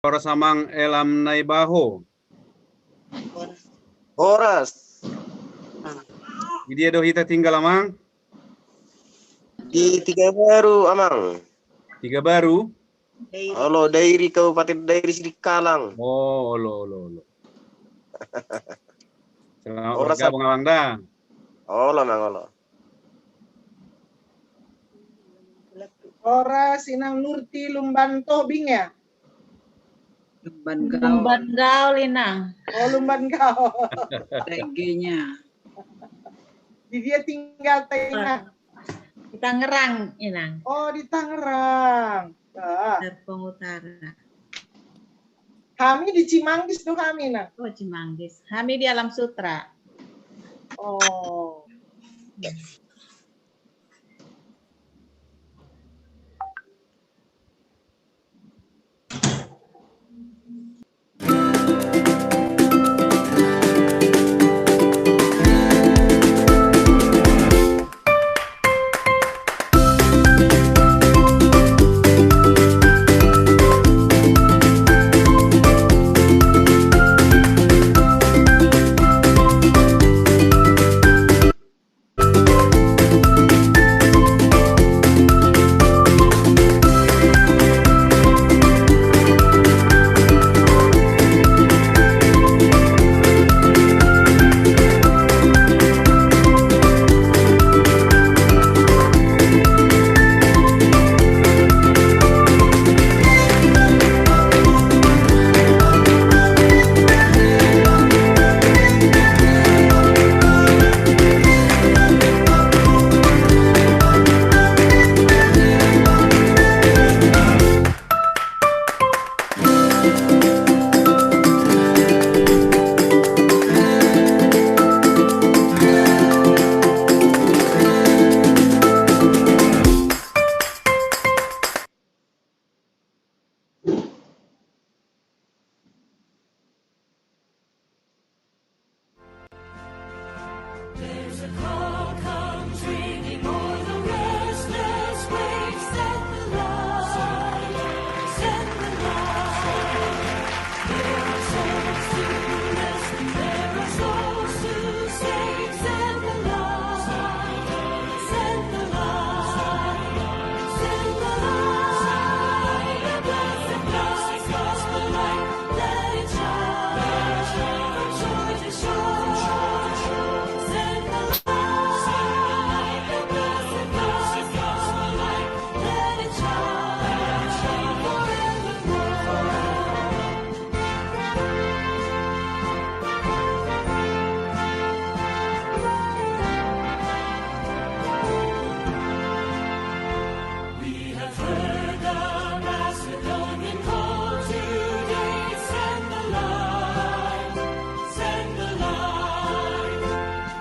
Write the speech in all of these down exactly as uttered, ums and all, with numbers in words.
Horas amang Elam Naibaho. Horas. Di dia do hita tinggal amang? Di Tiga Baru amang. Tiga Baru? Olo, Dairi, Kabupaten Dairi Sidikalang. Oh, olo, olo, olo. Selamat bergabung amang da. Olo amang, olo. Horas inang Nurti Lumban Tobing ya? Lumban Gaol. Lumban Gaol inang. Oh, Lumban Gaol. Reggae-nya. Di dia tinggal ta inang? Di Tangerang inang. Oh, di Tangerang. Ah. Serpong Utara. Hami di Cimanggis do hami inang. Oh, Cimanggis. Hami di Alam Sutra. Oh. There's a call comes ringing o'er the restless waves. Send the light, send the light. There are souls to rescue, there are souls to save. Send the light, send the light, send the light. The blessed gospel light, let it shine from shore to We have heard the Macedonian call today, send the light, send the light,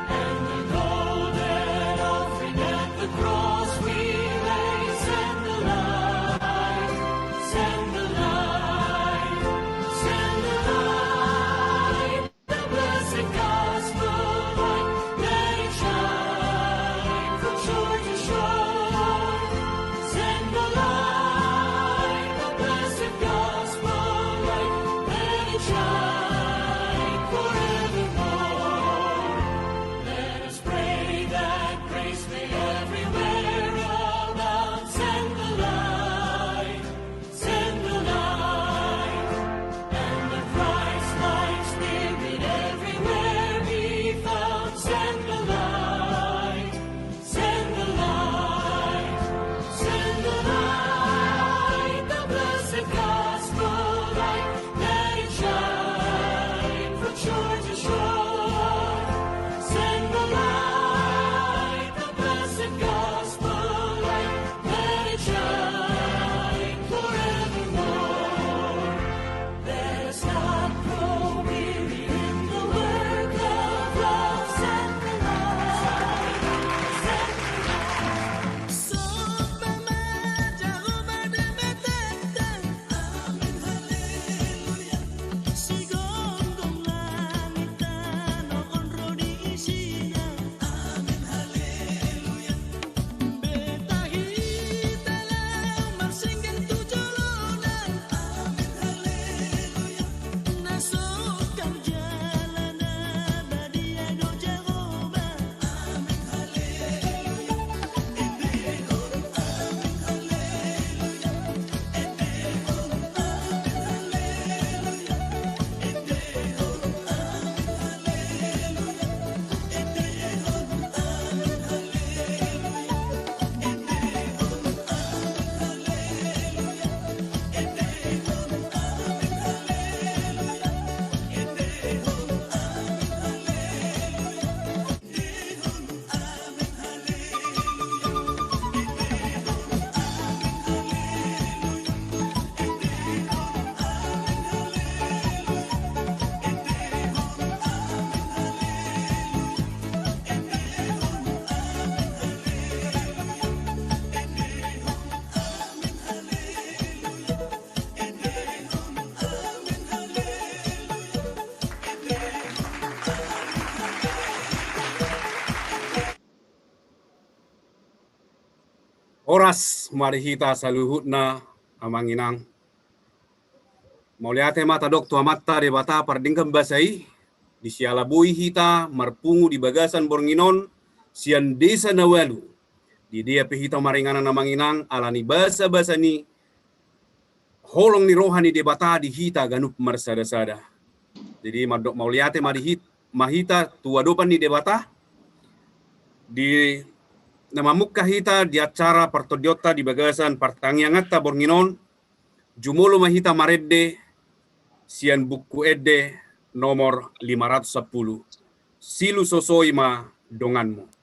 and the golden offering at the cross we lay, send the light, send the light, send the light. The blessed gospel light, let it shine from shore to shore. Send the light, the blessed gospel light, let it shine forevermore. Let us pray that grace may everywhere abound. Send the light. Send the light, and the Christ-like spirit everywhere be found. Send the light, send the light, send the light, the blessed gospel light, let it shine Horas ma di hita saluhutna, amang inang. Mauliate ma tadok tu Amanta Debata pardenggan basa i, di siala boi hita marpungu di bagasan borngin on sian desa na ualu. Didia pe hita maringanan, amang inang, ala ni basabasa ni holong ni roha ni Debata di hita ganup marsadasada. Jadi mandok mauliate ma di hit-, ma hita tu adopan ni Debata, di na mamungka hita di acara partondionta di bagasan partangianganta borngin on. Jumolo ma hita marende sian Buku Ende nomor lima ratus sampulu. Silusosoi ma donganmu.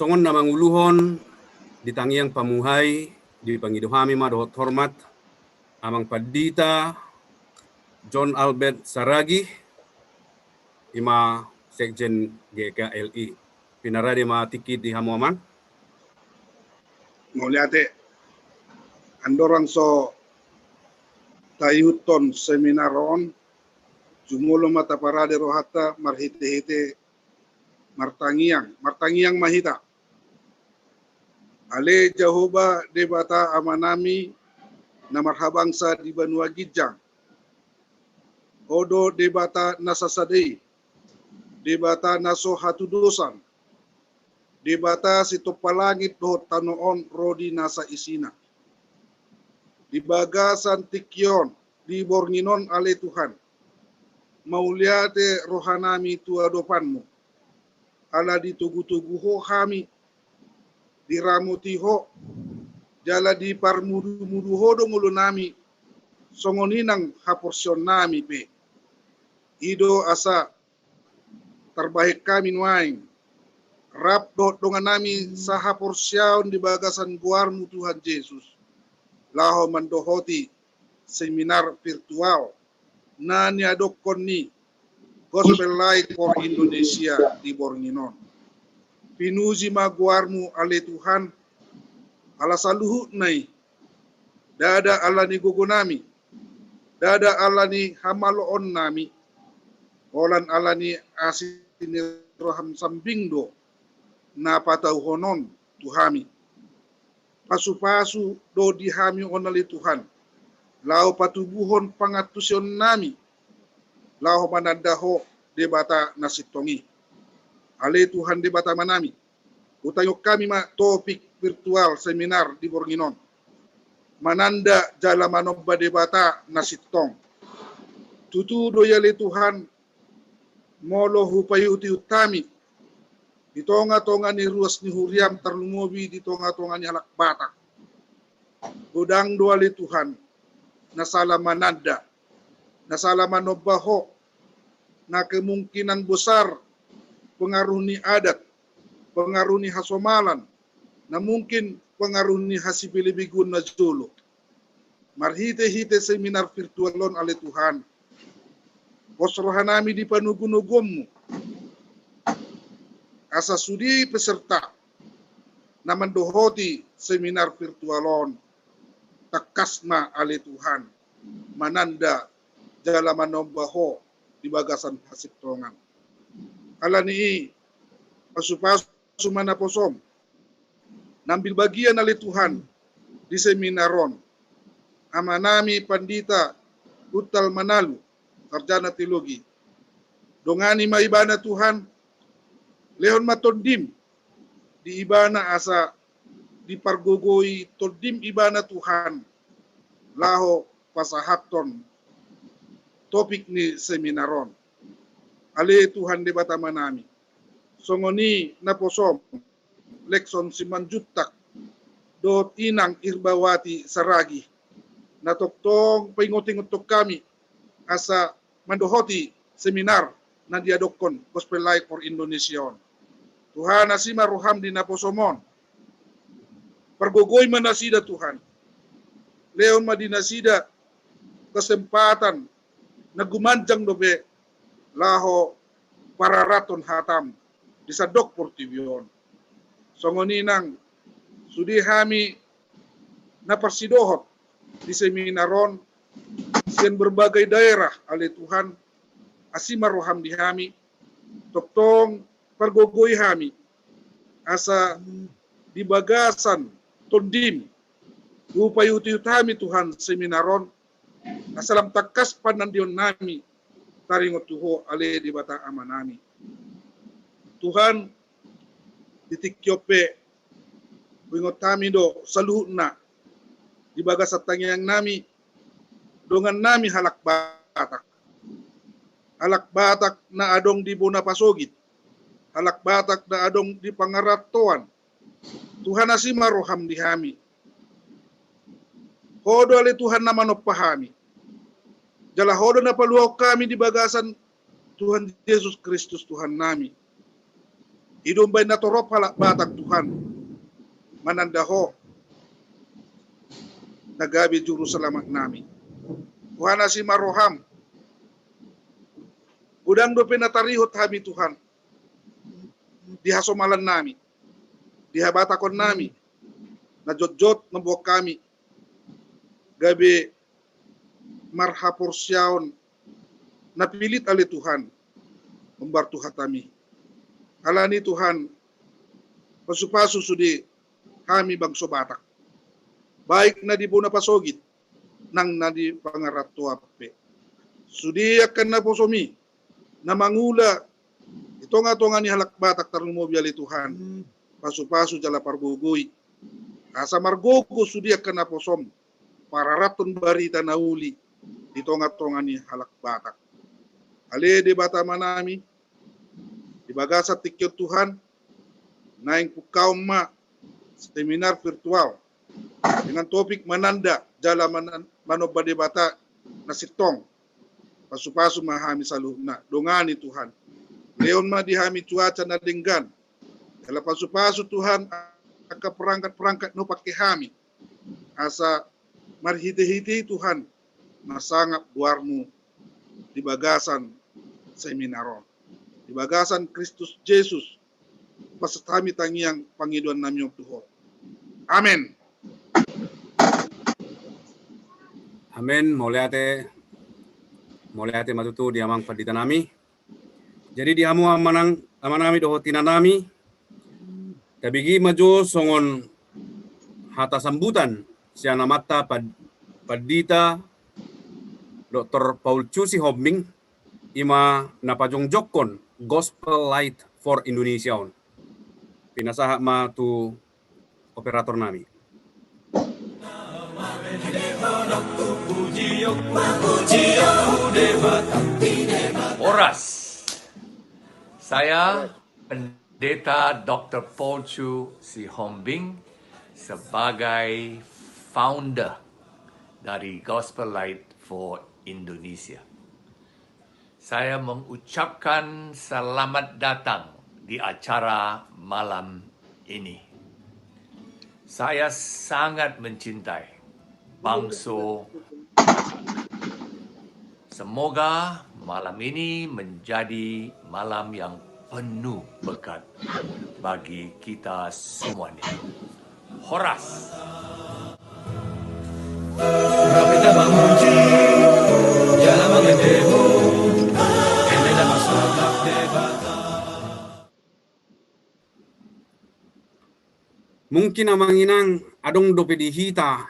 Songon na manguluhon di tangiang pamuhai, dipangido hami ma dohot hormat Amang Pandita John Albert Saragih, i ma Sekjen G K L I. Pinarade ma tingki di hamu, Amang. Mauliate. Andorang so taihuthon seminar on, jumolo ma taparade rohanta marhitehite martangiang, martangiang ma hita. Ale Jahowa Debata Amanami na marhabangsa di banua ginjang, Ho do Debata na sasada i, Debata na so hatudosan, Debata sitompa langit dohot tano on ro di nasa isina. Di bagasan tingki on, di borngin on ale Tuhan, mauliate rohanami tu adopanmu. Ala ditogutogu ho hami, diramoti ho, jala diparmudumudu ho do ngolunami, songon i nang haporseaonnami pe. I do asa tarbahen hami nuaeng, rap dohot dongannami sahaporseaon di bagasan goarmu Tuhan Jesus, laho mandohoti seminar virtual na niadophon ni Gospel Light for Indonesia di borngin on. Pinuji ma goarmu ale Tuhan, ala saluhutna i, ndada ala ni gogonami, ndada ala ni hamaloonnami, holan ala ni asi ni roham sambing do na patauhon on tu hami. Pasupasu do di hami on ale Tuhan, laho patubuhon pangantusionnami, laho mananda ho Debata na sintong i. Ale Tuhan Debata Amanami, hutangihon hami ma topik virtual seminar di borngin on. Mananda jala manomba Debata na sintong. Tutu do i ale Tuhan, molo hupaihutihut hami, di tongatonga ni ruas ni huriam tarlumobi di tongatonga ni halak Batak. Godang do ale Tuhan, na sala mananda, na sala manomba ho, na kemungkinan besar pengaruh ni adat, pengaruh ni hasomalan, na mungkin pengaruh ni hasibelebeguon na jolo. Marhitehite seminar virtual on ale Tuhan, pos rohanami di panogunoguonmu, asa sude peserta na mandohoti seminar virtual on, tangkas ma ale Tuhan, mananda jala manomba ho di bagasan hasintongan. Ala ni i, pasupasu ma naposom, na ambil bagian ale Tuhan di seminar on, amanami Pandita Uttal Manalu, sarjana teologi. Dongani ma ibana Tuhan, lehon ma tondim di ibana asa dipargogoi tondim ibana Tuhan, laho pasahathon topik ni seminar on. Ale Tuhan Debata Amanami, songon i naposom Lekson Simanjuntak dohot Inang Irbawati Saragih, na tongtong paingotingothon hami asa mandohoti seminar na diadophon Gospel Light for Indonesia on. Tuhan, asi ma roham di naposom on. Pargogoi ma nasida Tuhan. Lehon ma di nasida kesempatan na gumanjang dope laho pararathon hatam di sandok portibi on. Songon i nang sude hami na parsidohot di seminar on sian berbagai daerah, ale Tuhan, asi ma roham di hami, tongtong pargogoi hami, asa di bagasan tondim hupaihutihut hami Tuhan seminar on, asa lam tangkas panandaonnami taringot tu Ho ale Debata Amanami. Tuhan, di tingki on pe huingot hami do saluhutna di bagasan tangiangnami, dongannami halak Batak. Halak Batak na adong di bona pasogit, halak Batak na adong di pangarantoan. Tuhan, asi ma roham di hami. Ho do ale Tuhan na manompa hami. Jala Ho do na paluahon hami di bagasan Tuhan Jesus Kristus Tuhannami. I do umbahen na torop halak Batak Tuhan mananda Ho na gabe juru selamatnami. Tuhan, asi ma roham. Godang dope na tarihot hami Tuhan di hasomalannami, di habatakonnami, na jotjot mamboan hami gabe marhaporseaon na pilit ale Tuhan hombar tu hatami. Alani Tuhan, pasupasu sude hami bangso Batak, baik na di bona pasogit nang na di pangarantoan pe. Sude angka naposomi na mangula di tongatonga ni halak Batak tarlumobi ale Tuhan. pasupasu jala pargogoi, asa margogo sude angka naposom pararathon barita na uli di tongatonga ni halak Batak. Ale Debata Amanami, di bagasan tingki on Tuhan, naeng pungkaon ma seminar virtual dengan topik mananda jala manan-, manomba Debata na sintong. Pasupasu ma hami saluhutna, dongani Tuhan. Lehon ma di hami cuaca na denggan, jala pasupasu Tuhan angka perangkat-perangkat na hupangke hami, asa marhitehite i Tuhan, na sangap goarmu di bagasan seminar on. Di bagasan Kristus Jesus, pasahat hami tangiang pangidoannami on tu Ho. Amen. Amen. Mauliate. Mauliate ma tutu di amang panditanami. Jadi di hamu amanang, amanami dohot inanami, tabege ma jo songon hata sambutan sian amanta pad-, pandita Doktor Paul Cu Sihombing, i ma na pajongjongkon Gospel Light for Indonesia on. Pinasahat ma tu operator nami. Horas. Saya Pendeta Doktor Paul Cu Sihombing sebagai founder dari Gospel Light for Indonesia. Saya mengucapkan selamat datang di acara malam ini. Saya sangat mencintai bangso. Semoga malam ini menjadi malam yang penuh berkat bagi kita semuanya. Horas. Mungkin amang inang adong dope di hita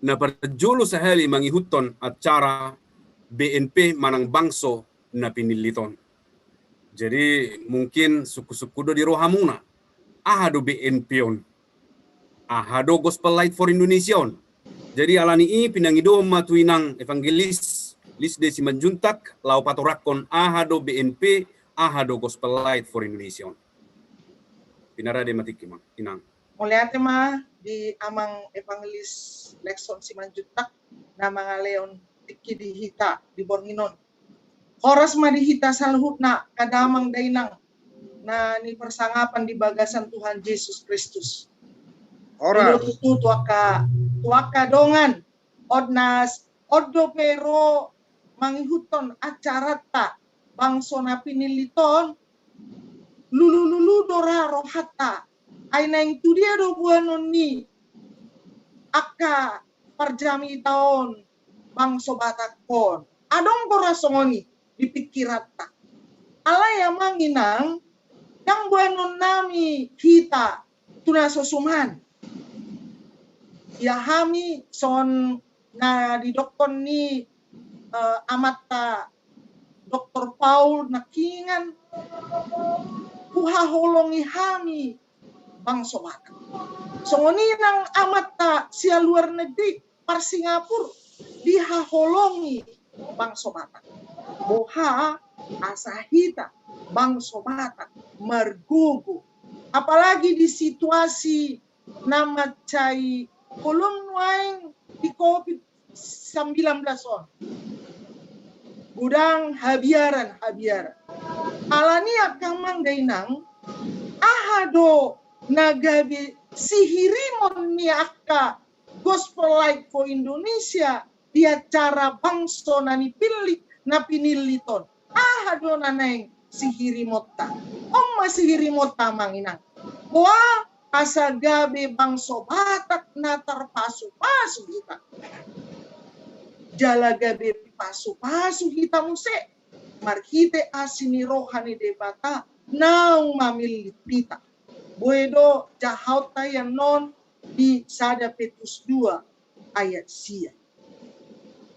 na parjolo sahali mangihuthon acara B N P manang bangso na pinillit on. Jadi mungkin sungkun-sungkun do di rohamuna, aha do B N P on? Aha do Gospel Light for Indonesia on? Jadi alani i pinangidohon ma tu inang evangelis Lisde Simanjuntak laho patorangkon aha do B N P, aha do Gospel Light for Indonesia on. Pinarade ma tingki ma inang. Mauliate ma di amang evangelis Lexon Simanjuntak na mangalehon tingki di hita di borngin on. Horas ma di hita saluhutna, angka damang dainang na niparsangapan di bagasan Tuhan Jesus Kristus. Horas. I do tutu tu angka, tu angka dongan, on na s-, on dope ro mangihuthon acaranta bangso na pinillit on, lulululu do ra rohanta. Ai naeng tu dia do boanon ni angka parjamita on bangso Batak on? Adong do ra songon i di pingkiranta. Alai amang inang, ndang boanon nami hita tu na so suman. Ia hami songon na didokkon ni, eh, amanta Doktor Paul nangkiningan, huhaholongi hami bangso Batak. Songon i nang amanta sian luar negeri, par Singapura, dihaholongi bangso Batak. Boha asa hita bangso Batak margogo. Apalagi di situasi na mansai holom nuaeng di covid sembilan belas on. Godang habiaran, habiaran. Alani i angka amang dainang, aha do na gabe sihirimon ni angka Gospel Light for Indonesia di acara bangso na nipillit, na pinillit on? Aha do na naeng sihirimonta? On ma sihirimonta amang inang. Boa asa gabe bangso Batak na tarpasupasu hita. Jala gabe pasupasu hita muse marhite asi ni roha ni Debata naung mamillit hita. Boi do jahaonta i annon di sada Petrus dua ayat sia.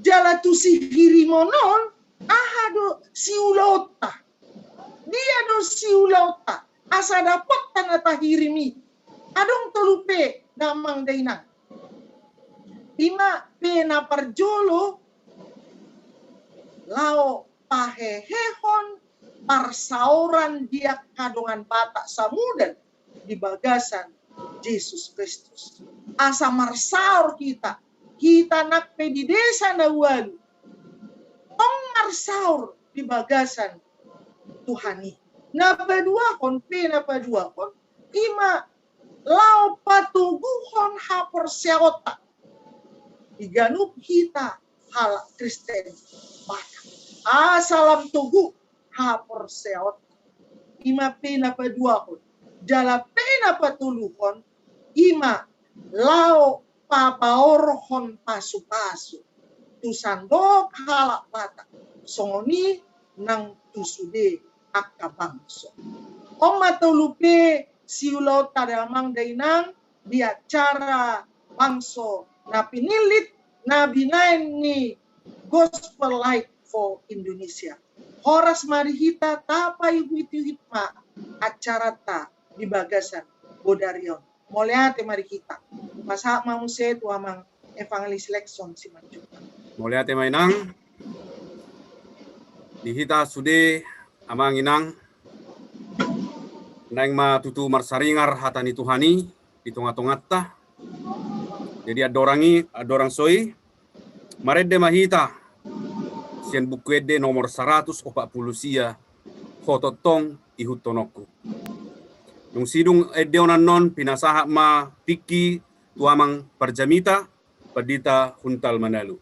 Jala tu sihirimon on, aha do siulaonta? Dia do siulaonta asa dapotta na tahirim i? Adong tolu pe, damang dainang. Ima pe na parjolo, laho pahehehon parsaoran di angka dongan Batak Samudan di bagasan Jesus Kristus. Asa marsaor hita, hita nang pe di desa na ualu, tong marsaor di bagasan Tuhan i. Na paduahon pe, na paduahon, ima laho patoguhon haporseaonta di ganup hita halak Kristen Batak. Asa lam togu haporseaonta. Ima pe na paduahon. Jala pe na patoluhon, ima laho papaorhon pasupasu tu sandok halak Batak, songon i nang tu sude angka bangso. On ma tolu pe siulaonta, damang dainang, di acara bangso na pinillit na binaen ni Gospel Light for Indonesia. Horas ma di hita, tapaihuthit ma acaranta di bagasan bodari on. Mauliate ma di hita. Pasahat ma muse tu amang Evangelis Lexon Simanjuntak. Mauliate ma, Inang. Di hita sude, amang inang, naeng ma tutu marsaringar hata ni Tuhan i di tongatonganta. Jadi andorang i, andorang so i, marende ma hita sian Buku Ende nomor saratus opat pulu sia, Ho tongtong ihuthononku. Dung sidung ende on annon, pinasahat ma tingki tu amang parjamita, Pandita Huntal Manalu.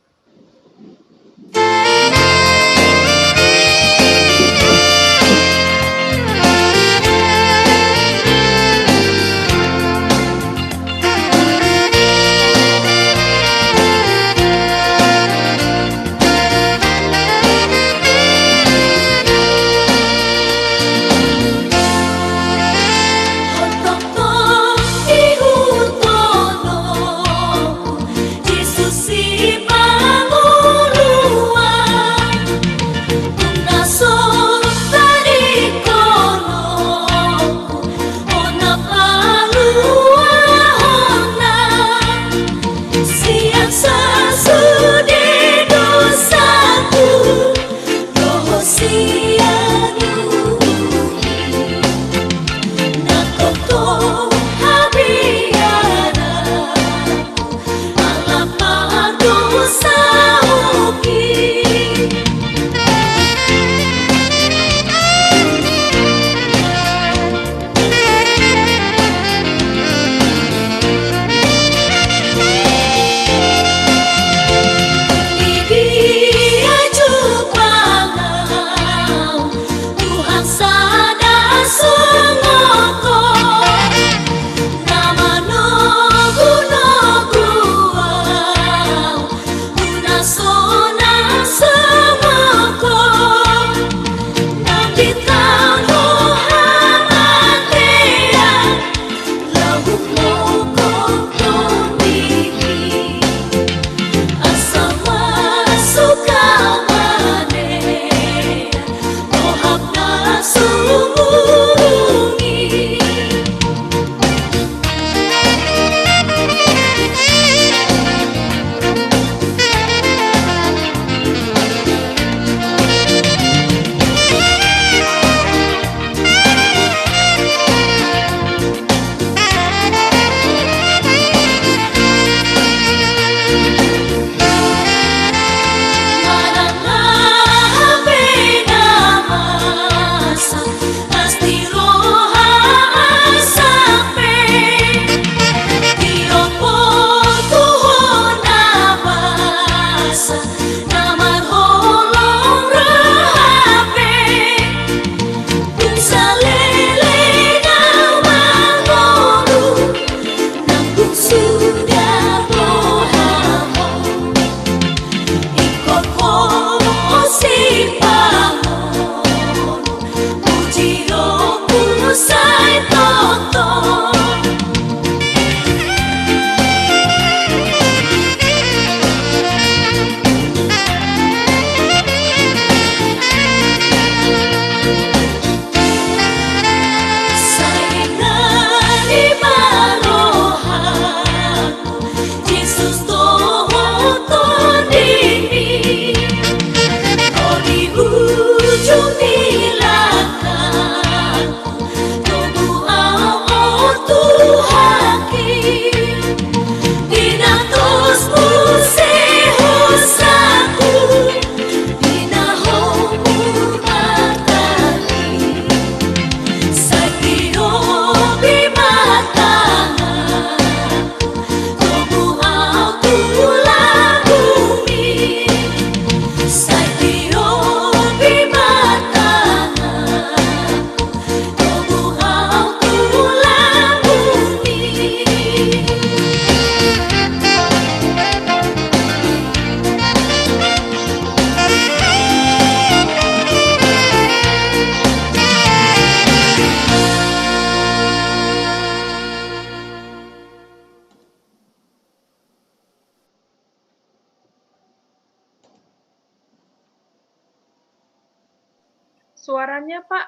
suaranya, Pak?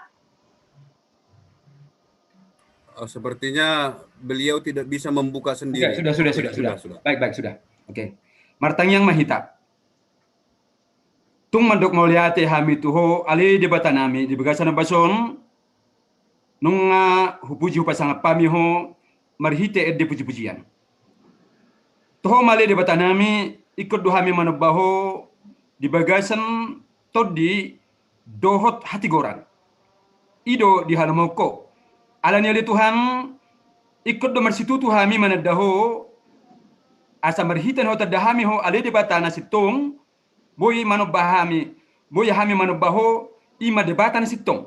Oh, sepertinya beliau tidak bisa membuka sendiri. Sudah, sudah, sudah, sudah. Baik, baik, sudah. Oke. Martangiang ma hita. Tung mandok mauliate hami tu Ho, ale Debata nami, di bagasan ombas on, nunga hupuji hupasangap hami Ho marhite ende pujipujian. Tu Ho ma ale Debata nami, ingkon do hami manomba Ho di bagasan tondi dohot hatigoran. I do di halomohon Ho. Alani ale Tuhan, ingkon do marsitutu hami mananda Ho, asa marhite na hutanda hami Ho ale Debata na sintong, boi manomba hami, boi hami manomba Ho, i ma Debata na sintong.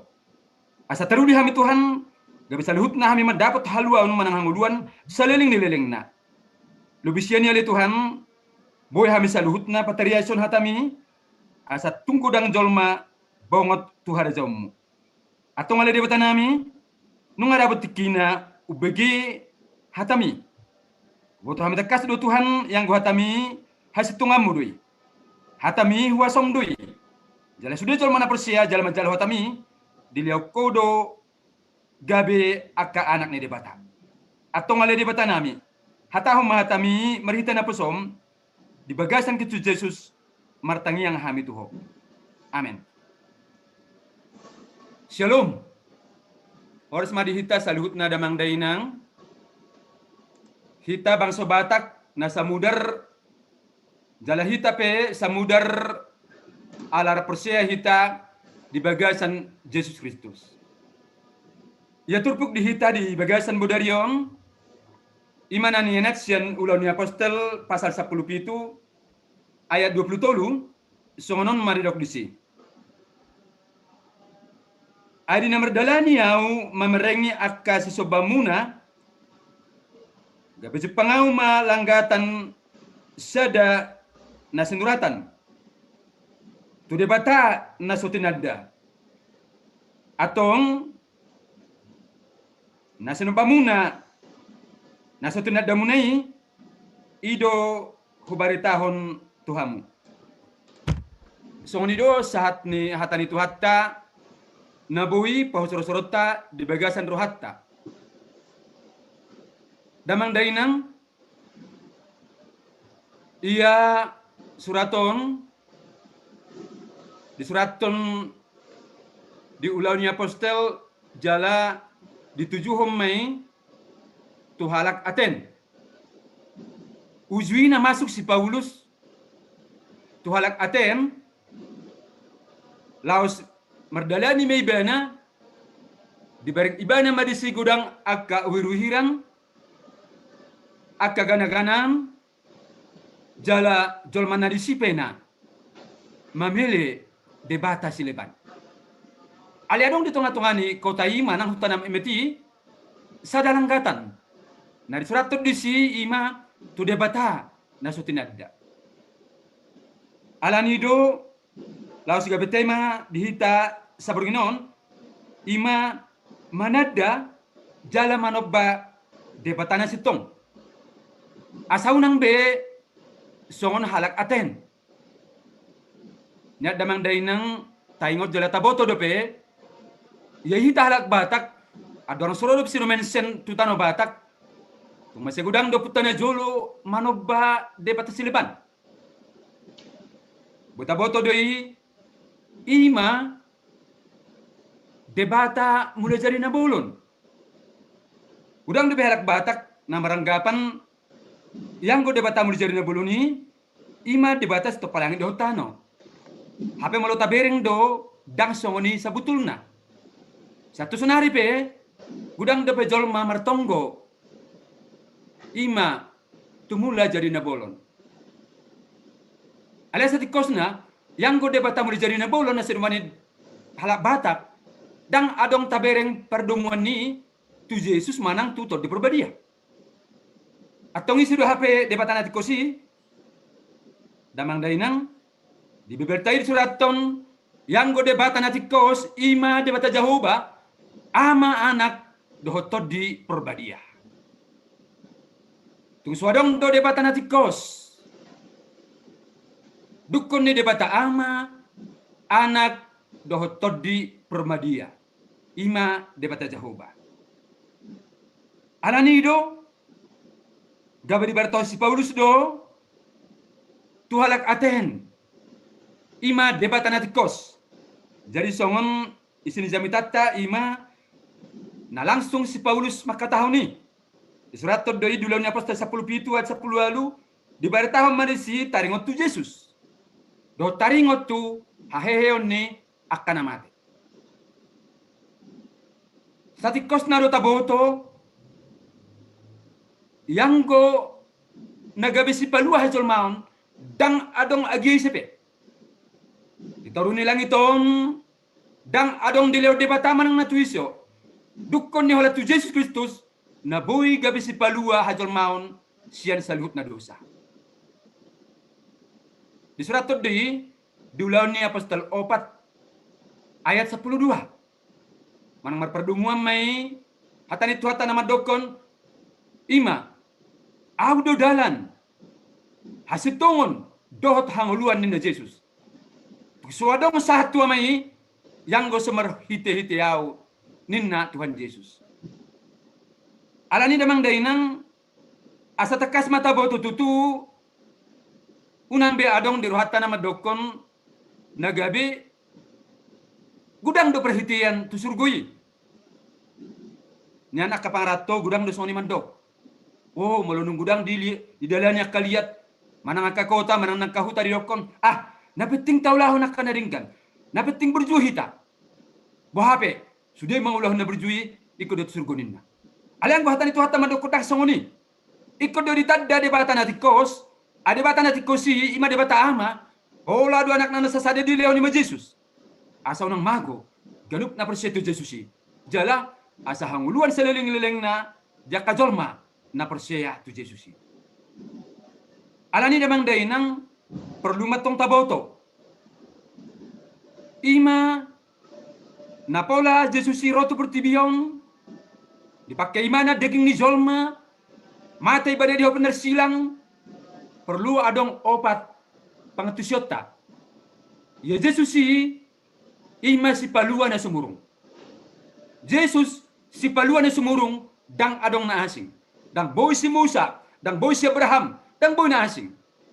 Asa taruli hami Tuhan, gabe saluhutna hami mandapot haluaon manang hangoluan saleleng ni lelengna. Lobi sian i ale Tuhan, boi hami saluhutna patariashon hatami, asa tung godang jolma bongot tu harajaonmu. Antong ale Debata nami, nunga dapot tingkina umbege hatami. Boto hami tangkas do Tuhan, ianggo hatami hasintonganmu do i. Hatami huasom do i. Jala sude jolma na porsea jala manjalo hatami, dilehon Ho do gabe angka anak ni Debata. Antong ale Debata nami, hatahon ma hatami marhite na posom, di bagasan Kristus Jesus martangiang hami tu Ho. Amen. Syalom. Horas ma di hita saluhutna damang dainang. Hita bangso Batak na samudar, jala hita pe samudar ala porsea hita di bagasan Jesus Kristus. Ia turpuk di hita di bagasan bodari on, i ma na nienat sian Ulaon ni Apostel pasal sampulu pitu ayat dua pulu tolu, songon on ma didok disi. Ai di na mardalani ahu mamerengi angka sisombamuna, gabe jumpang ahu ma langgatan sada na sinuratan tu Debata na so tinanda. Antong na sinombamuna, na so tinandamuna i, i do hubaritahon tu hamu. Songon i do sahat ni hata ni Tuhanta, na boi pahusorhusoronta di bagasan rohanta. Damang dainang, ia surat on disurathon di Ulaon ni Apostel jala ditujuhon ma i tu halak Aten. Uju i na masuk si Paulus tu halak Aten, laos mardalani ma ibana, dibereng ibana ma disi godang angka uhiruhiran, angka ganaganaan, jala jolma na disi pe na mamele debata sileban. Alai adong di tongatonga ni kota i manang huta na metmet i sada langgatan na disurathon disi, i ma tu Debata na so tinanda. Alani do laos gabe tema di hita saborngin on, i ma mananda jala manomba Debata na sintong. Asa unang be songon halak Aten. Nian damang dainang, taingot jala taboto dope, ia hita halak Batak, andorang so ro dope si Romansen tu tano Batak, tung mansai godang do ompunta na jolo manomba debata sileban. Boi taboto do i, i ma Debata Mulajadi Nabolon. Godang dope halak Batak na maranggapan ianggo Debata Mulajadi Nabolon i, i ma debata sitompa langit dohot tano. Hape molo tabereng do, ndang songon i sabutulna. Sahat tu sonari pe godang dope jolma martonggo, i ma tu Mulajadi Nabolon. Alai satingkosna, ianggo Debata Mulajadi Nabolon na sidomuan ni halak Batak, ndang adong tabereng pardomuan ni i tu Jesus manang tu Tondi Porbadia. Antong ise do hape Debata na tingkos i? Damang dainang, di Bibelta i disurathon, ianggo Debata na tingkos, i ma Debata Jahowa, Ama, Anak dohot Tondi Porbadia. Tung so adong do Debata na tingkos, dungkon ni Debata Ama, Anak dohot Tondi Porbadia, i ma Debata Jahowa. Alani i do gabe dibereng si Paulus do tu halak Aten, i ma debata na tingkos. Jadi songon isi ni jamitanta, i ma na langsung si Paulus mangkatahon i. Disurathon do i di Ulaon ni Apostel sampulu pitu ayat sampulu ualu, dibaritahon ma disi taringot tu Jesus dohot taringot tu haheheon ni angka na mate. Satingkosna do taboto, ianggo na gabe sipalua hajolmaon, ndang adong agia ise pe di toru ni langit on, ndang adong dilehon Debata manang na tu ise, dungkon ni holan tu Jesus Kristus, na boi gabe sipalua hajolmaon sian saluhut na dosa. Disurathon do i di Ulaon ni Apostel opat ayat sampulu dua. Manang marpardomuan ma i, hata ni Tuhanta na mandokkon, i ma, Ahu do dalan, hasintongon dohot hangoluan, ninna Jesus. Tung so adong sahat tu Ama i, ianggo so marhitehite Ahu, ninna Tuhan Jesus. Alani i damang dainang, asa tangkas ma taboto tutu, unang be adong di rohanta na mandokkon na gabe godang do parhitean tu surgo i. Nian angka pangaranto godang do songon i mandok. O, molo dung godang di li-, didalani angka liat, manang angka kota, manang angka huta, didokkon, ah, na penting taulahon angka na denggan, na penting burju hita. Boha pe, sude mangulahon na burju i, ingkon do tu surgo, ninna. Alai anggo hata ni Tuhanta mandokkon ndang songon i. Ingkon do ditanda Debata na tingkos, a Debata na tingkos i, i ma Debata Ama, pola do Anakna na sasada dilehon, i ma Jesus. Asa unang mago ganup na porsea tu Jesus i. Jala asa hangoluan saleleng-lelengna di angka jolma na porsea tu Jesus i. Alani i damang dainang, porlu ma tong taboto, i ma na pola Jesus i ro tu portibi on, dipangke Ibana daging ni jolma, mate Ibana di hau pinarsilang, porlu adong opat pangantusionta. Ia Jesus i, i ma sipalua na sumurung. Jesus sipalua na sumurung, ndang adong na asing. Ndang boi si Musa, ndang boi si Abraham, ndang boi na asing.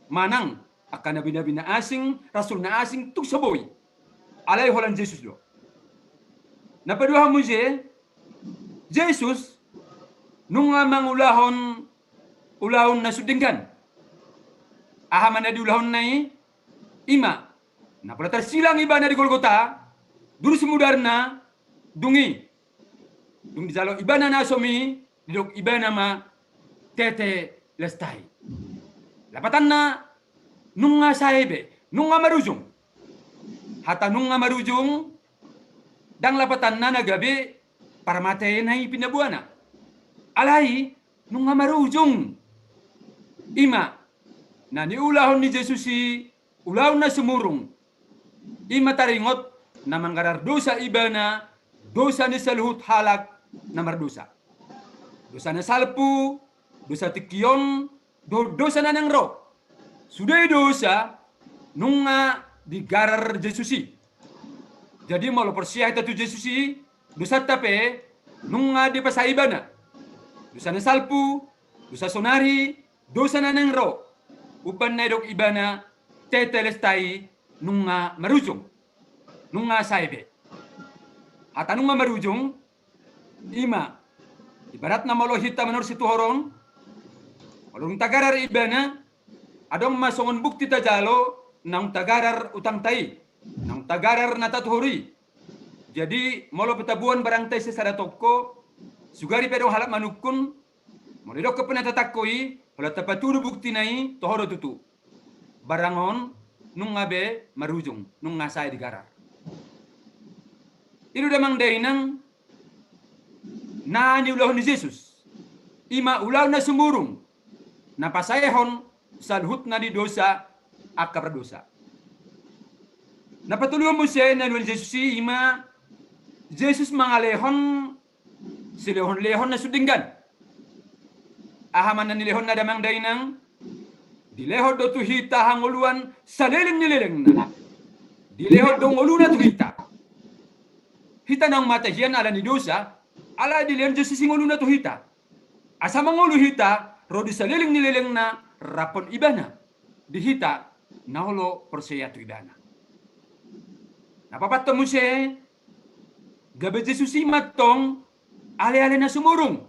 Manang angka nabi-nabi na asing, rasul na asing, tung so boi. Alai holan Jesus do. Na paduahon muse, Jesus nunga mangulahon ulaon na sun denggan. Aha ma na diulahonna i? I ma na pola tarsilang Ibana di Golgota, durus mudarna, dung i, dung dijalo Ibana na asom i, didok Ibana ma, tetelestai. Lapatanna, nunga sae be, nunga marujung. Hata nunga marujung, ndang lapatanna na gabe parmatean i pinaboana. Alai nunga marujung. I ma na niulahon ni Jesus i ulaon na sumurung. I ma taringot na manggarar dosa Ibana, dosa ni saluhut halak na mardosa. Dosa na salpu, dosa tingki on, do-, dosa na naeng ro. Sude dosa nunga digarar Jesus i. Jadi molo porsea hita tu Jesus i, dosanta pe nunga dipasae Ibana. Dosa na salpu, dosa sonari, dosa na naeng ro. Umbahen na didok Ibana, tetelestai, nunga marujung. Nunga sae be. Hata nunga marujung, i ma ibaratna molo hita manuhor situhoron, molo dung tagarar Ibana, adong ma songon bukti tajalo naung tagarar utangta i, naung tagarar na tatuhor i. Jadi molo pe taboan barangta i sisada tongko, sugari pe adong halak manungkun, molo didok pe na tatangko i, holan tapatudu buktina i, toho do tutu. Barang on nunga be marujung, nunga sae digarar. I do damang dainang na niulahon ni Jesus. I ma ulaon na sumurung, na pasaehon saluhutna di dosa angka pardosa. Na patoluhon muse na niula ni Jesus i, i ma Jesus mangalehon silehon-lehon na sun denggan. Aha ma na nilehonna damang dainang? Dilehon do tu hita hangoluan saleleng ni lelengna. Dilehon do ngoluna tu hita. hita naung mate hian ala ni dosa, alai dilehon Jesus i ngoluna tu hita. Asa mangolu hita ro di saleleng ni lelengna rap dohot ibana di hita na olo porsea tu ibana. Na paopathon muse, gabe Jesus i ma antong aleale na sumurung.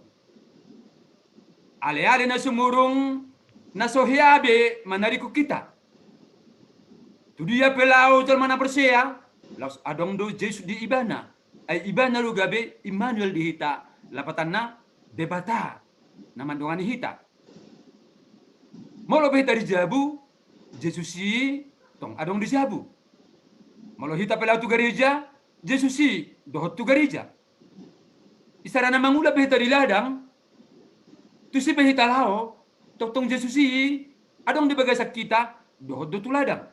Aleale na sumurung na so hea be manarikun hita. Tu dia pe laho jolma na porsea, laos adong do Jesus di ibana. Ai ibana do gabe Immanuel di hita, lapatanna Debata na mandongani hita. Molo pe hita di jabu, Jesus i tong adong di jabu. Molo hita pe laho tu gareja, Jesus i dohot tu gareja. Isarana mangula pe hita di ladang, tusi pe hita laho, tongtong Jesus i adong di bagasan hita, dohot do tu ladang.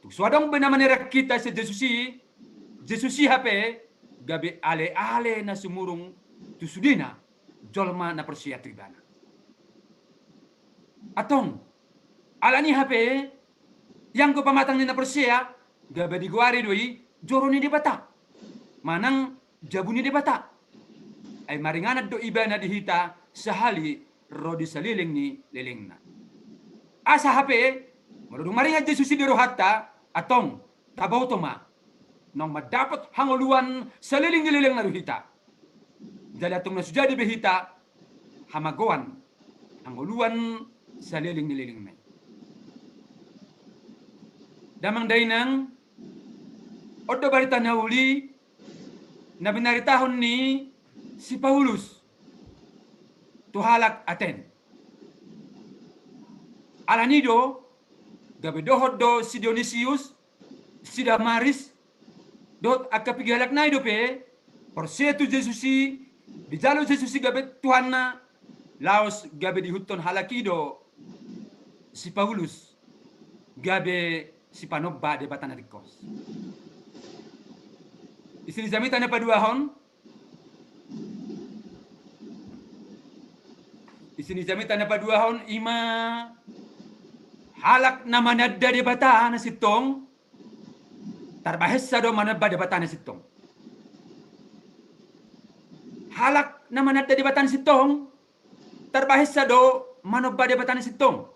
Tung so adong be na manerang hita sian Jesus i, Jesus i hape gabe aleale na sumurung tu sudena jolma na porsea tu ibana. Antong, alani i hape, ianggo pamatang ni na porsea, gabe digoari do i joro ni Debata manang jabu ni Debata. Ai maringanan do ibana di hita sahali ro di saleleng ni lelengna. Asa hape, molo dung maringan Jesus i di rohanta, antong, taboto ma naung mandapot hangoluan saleleng ni lelengna do hita. Jala antong na so jadi be hita hamagoan hangoluan saleleng ni lelengna i. Damang dainang, on do barita na uli na binaritahon ni si Paulus tu halak Aten. Alani i do, gabe dohot do si Dionisius, si Damaris, dohot angka piga halak nai dope porsea tu Jesus i, dijalo Jesus i gabe Tuhanna, laos gabe diihuthon halak i do si Paulus gabe sipanomba debata na ringkos. Isi ni jamita na paduahon, isi ni jamita na paduahon i ma halak na mananda debata na sintong, tarbahensa do manomba debata na sintong. Halak na mananda debata na sintong, tarbahensa do manomba debata na sintong.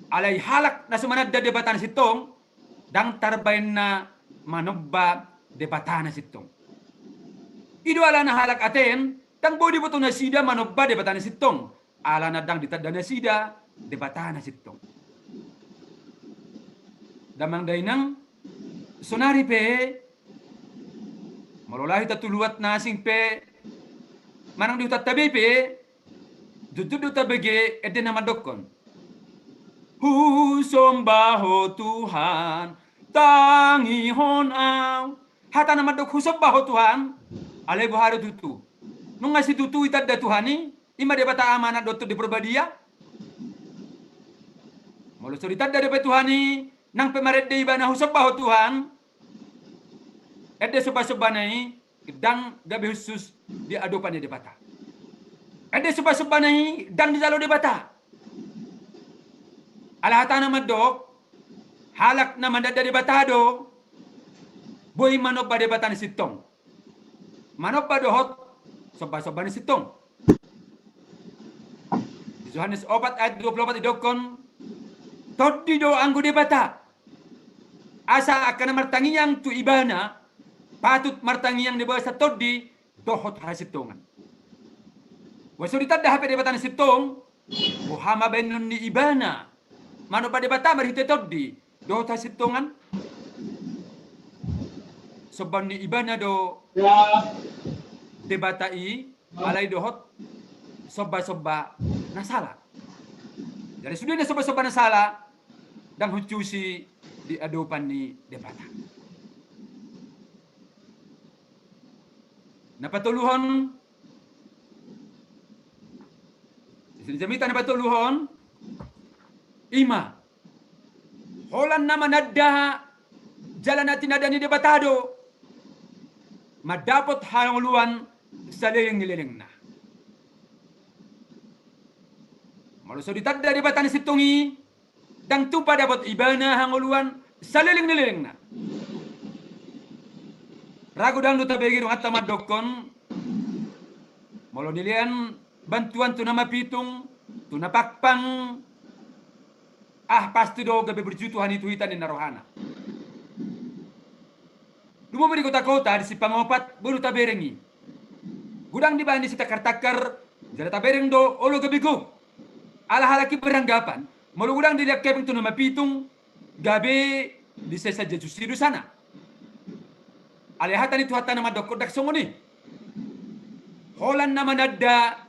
Alai halak na so mananda debata na sintong, ndang tarbahenna manomba debata na sintong. I do alana halak Aten, ndang boi diboto nasida manomba debata na sintong, alana ndang ditanda nasida debata na sintong. Damang dainang, sonari pe, molo laho hita tu luat na asing pe, manang di hutanta be pe, jotjot do tabege ende na mandokkon: Husomba Ho Tuhan, tangihon ahu. Hata na mandok husomba Ho Tuhan, alai boha do tutu? Nunga situtu itanda Tuhan i, i ma Debata Ama, Anak dohot Tondi Porbadia. Molo so ditanda dope Tuhan i, nang pe marende ibana husomba Ho Tuhan, ende sombasombana i ndang gabe hushus di adopan ni Debata. Ende sombasombana i ndang dijalo Debata. Ala hatana mandok, halak na mananda debata do boi manomba debata na sintong, manomba dohot sombasombana sintong. Di Johannes opat ayat dua pulu opat didokkon: Tondi do anggo Debata. Asa angka na martangiang tu Ibana patut martangiang di bagasan tondi dohot hasintongan. Boasa so ditanda hape debata na sintong? Boha ma baenon ni Ibana manomba debata marhite tondi dohot hasintongan? Sombaon ni Ibana do debata i, alai dohot sombasomba na sala. Jadi sudena sombasomba na sala ndang hushus i di adopan ni Debata. Na patoluhon, isi ni jamita na patoluhon, i ma holan na mananda jala na tinanda ni Debata do mandapot hangoluan saleleng ni lelengna. Molo so ditanda debata na sintong i, ndang tupa dapot ibana hangoluan saleleng ni lelengna. Ra godang do tabege donganta mandokkon, molo nilean bantuan tu na mapitung, tu na pangpang, ah, pasti do gabe burju Tuhan i tu hita ninna rohana. Lumobi di kota-kota, di sipangopat, boi do tabereng i. Godang dibaen di sitangkar-tangkar, jala tabereng do olo gabe gok. Ala halak i beranggapan, molo godang dilehon hepeng tu na mapitung, gabe disesa Jesus i dosana. Alai hata ni Tuhanta na mandokkon ndang songon i. Holan na mananda,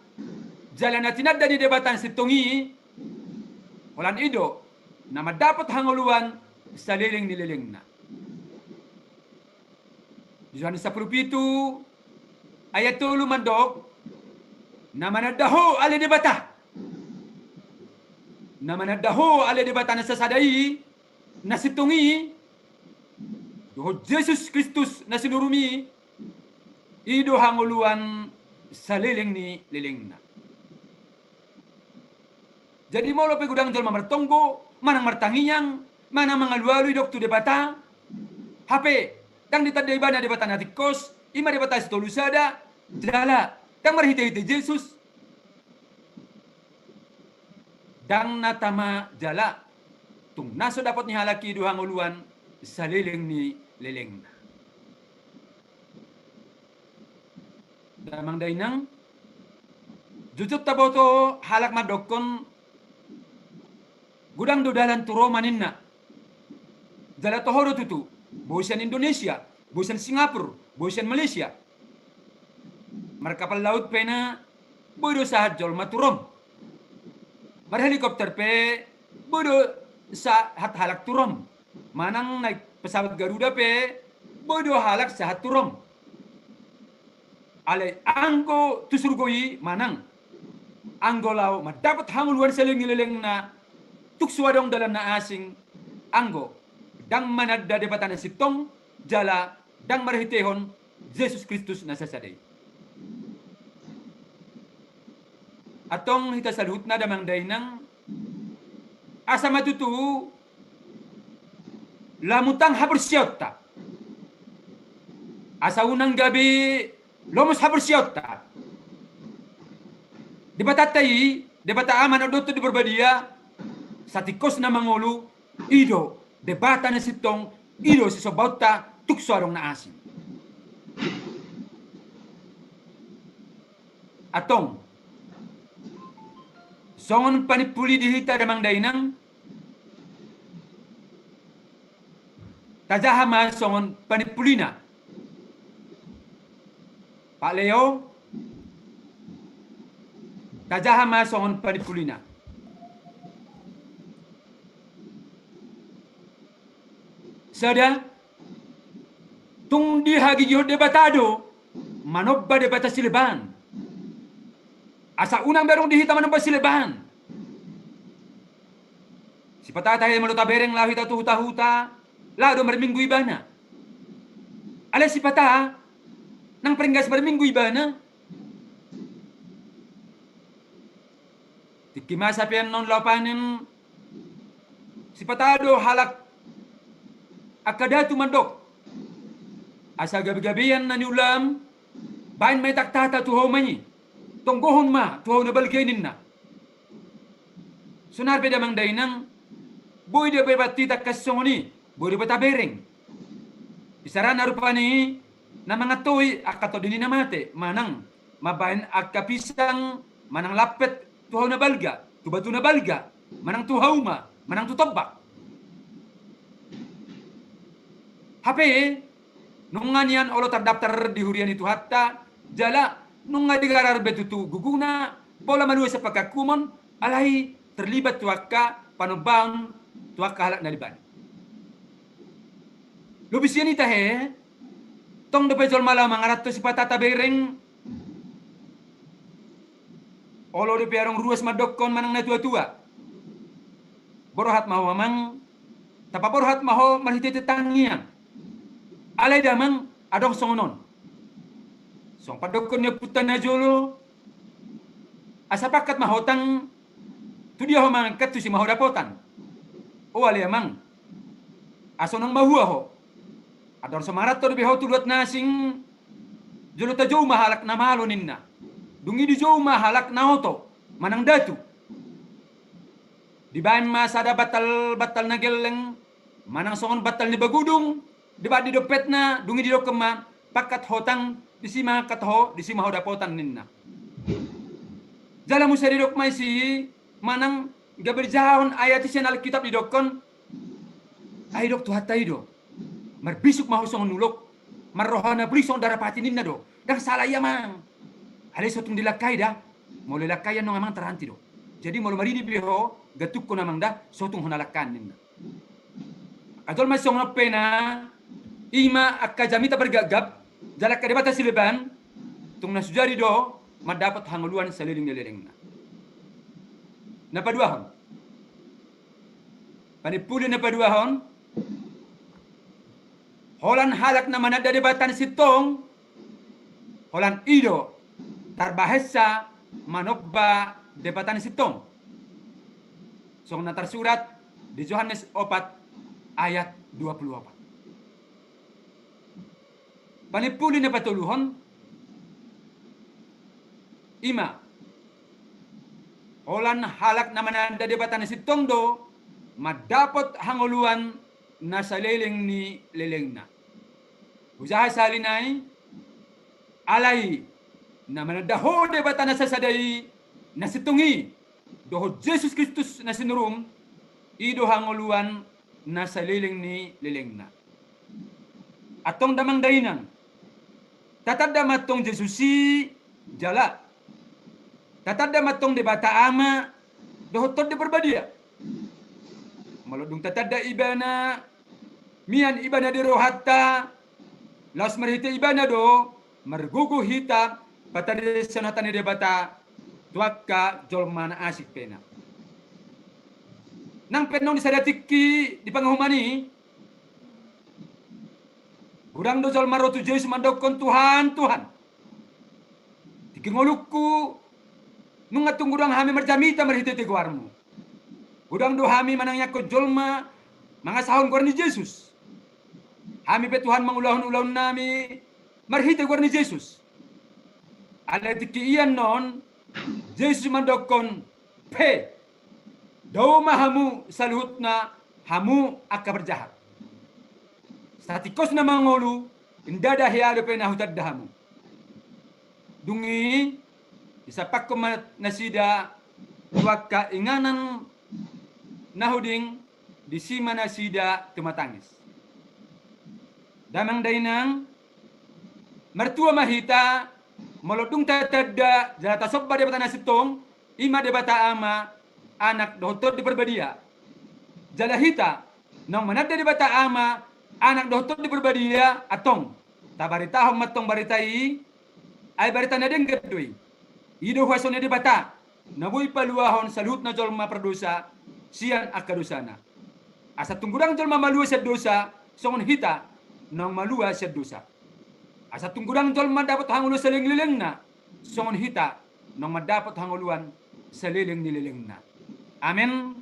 jala na tinanda ni Debata na sintong i, holan i do na mandapot hangoluan saleleng ni lelengna. Di Johannes sampulu pitu ayat tolu mandok, na mananda ho ale Debata. Na mananda ho ale Debata na sasada i, na sintong i, dohot Jesus Kristus na sinurumu i, i do hangoluan saleleng ni lelengna. Jadi molo pe godang jolma martonggo, manang martangiang, manang mangalualu didok tu Debata, hape ndang ditanda ibana Debata na tingkos, i ma Debata sitolu sada, jala ndang marhite-hite Jesus, ndang na tama jala tung na so dapot ni halak i do hangoluan saleleng ni lelengna. Damang dainang, jotjot taboto halak mandokkon, godang do dalan tu Roma ninna. Jala toho do tutu, boi sian Indonesia, boi sian Singapura, boi sian Malaysia. Markapal laut pe na, boi do sahat jolma tu Rom. Marhelikopter pe, boi do sahat halak tu Rom. Manang naik pesawat Garuda pe, boi do halak sahat tu Rom. Alai anggo tu surgo i manang, anggo laho mandapot hangoluan saleleng ni lelengna, tung so adong dalan na asing, anggo ndang mananda Debata na sintong, jala ndang marhitehon Jesus Kristus na sasada i. Antong hita saluhutna damang dainang, asa ma tutu lamutang haporseaonta. Asa unang gabe lomos haporseaonta. Debatanta i, Debata Ama na dohot Tondi Porbadia, satingkos na mangolu, i do Debata na sintong, i do sisombaonta, tung so adong na asing. Antong, songon panimpuli di hita damang dainang, tajaha ma songon panimpulina. Pak Leo, tajaha ma songon panimpulina. Sada, tung dihagigihon Debata do manomba debata sileban. Asa unang be adong di hita manomba sileban. Sipata tahe molo tabereng laho hita tu huta-huta, laho do marminggu ibana. Alai sipata nang paling gas marminggu ibana. Tingki masa pe annon laho panen, sipata do halak angka datu mandok, asa gabe-gabean na niulaam, baen ma i tahtahta tu hauma i, tonggohon ma tu hau na balga i ninna. Sonar pe damang dainang, boi do be banta hita angka songon i, boi do be tabereng. Isarana rupani na mangantoi angka tondi ni na mate, manang mambaen angka pisang, manang lampet tu hau na balga, tu batu na balga, manang tu hauma, manang tu tombak. Hape nunga nian olo tardaftar di huria ni Tuhanta, jala nunga digarar be tutu guguna, pola malua sian pangkangkumon, alai terlibat tu angka panombaon tu angka halak na leban. Lobi sian i tahe, tong dope jolma laho mangaranto sipata tabereng, olo dope adong ruas mandokkon manang na tua-tua. Borhat ma ho amang, tapaborhat ma ho marhite-hite tangiang. Alai damang adong songon on. Songon pandokkon ni ompunta na jolo, asa pangkat ma ho tang, tu dia ho mangangkat tusi ma ho dapotan. O ale amang, asa unang mahua ho. Andor so mangaranto dope ho tu luat na asing, jolo tajou ma halak na malo ninna. Dung i dijou ma halak na oto manang datu. Dibaen ma sada bantal, bantal na gelleng manang songon bantal ni bagudung, dibaen di dompetna, dung i didokkon ma, pangkat ho tang, disi ma angkat ho, disi ma ho dapotan ninna. Jala muse didok ma disi, manang gabe dijahahon ayat i sian Alkitab didokkon, ai didok Tuhanta i do, marbisuk ma ho songon ulok, marroha na puli songon darapati ninna do. Ndang sala i amang. Alai so tung dilangkai da, molo dilangkai annon amang tarhenti do. Jadi molo marini be ho, gantungkon amang da, so tung hona langkan ninna. Angka jolma songon on pe na, i ma angka jamita pargapgap, jala angka debata sileban, tung na sujadi do mandapot hangoluan saleleng ni lelengna. Na paduahon. Panimpuli na paduahon. Holan halak na mananda debata na sintong, holan i do tarbahensa manomba debata na sintong. Songon na tarsurat di Johannes opat ayat dua pulu opat. Panimpuli na patoluhon, i ma, holan halak na mananda debata na sintong do mandapot hangoluan na saleleng ni lelengna. Hujaha sahali nai, alai na mananda ho debata na sasada i, na sintong i, dohot Jesus Kristus na sinurum, i do hangoluan na saleleng ni lelengna. Antong damang dainang, tatanda ma antong Jesus i jala tatanda ma antong Debata Ama dohot Tondi Parbadia. Molo dung tatanda ibana, mian ibana di rohanta, laos marhite ibana do margogo hita patadishon hata ni Debata tu angka jolma na asing pe na. Nang pe annon di sada tingki di panguhuman i, godang do jolma ro tu Jesus mandokkon, Tuhan, Tuhan, tingki ngolungku, nunga tung godang hami marjamita marhitehite goarmu. Godang do hami manangiangkon jolma mangasahon goar ni Jesus. Hami pe Tuhan mangulahon ulaonnami marhite goar ni Jesus. Alai tingki i annon Jesus mandokkon, pe, dao ma hamu saluhutna, hamu angka parjahat. Satingkosna mangolu, ndada hea dope na hutanda hamu. Dung i disampakkon ma nasida tu angka inganan na huding, disi ma nasida tumatangis. Damang dainang, martua ma hita molo dung tatanda jala tasomba Debata na sintong, i ma Debata Ama, Anak dohot Tondi Parbadia. Jala hita naung mananda Debata Ama, Anak dohot Tondi Parbadia, antong tabaritahon ma antong barita i, ai barita na denggan do i. I do huaso ni Debata na boi paluahon saluhutna jolma pardosa sian angka dosana. Asa tung godang jolma malua sian dosa, songon hita naung malua sian dosa. Asa tung godang jolma dapot hangoluan saleleng ni lelengna, songon hita naung mandapot hangoluan saleleng ni lelengna. Amen.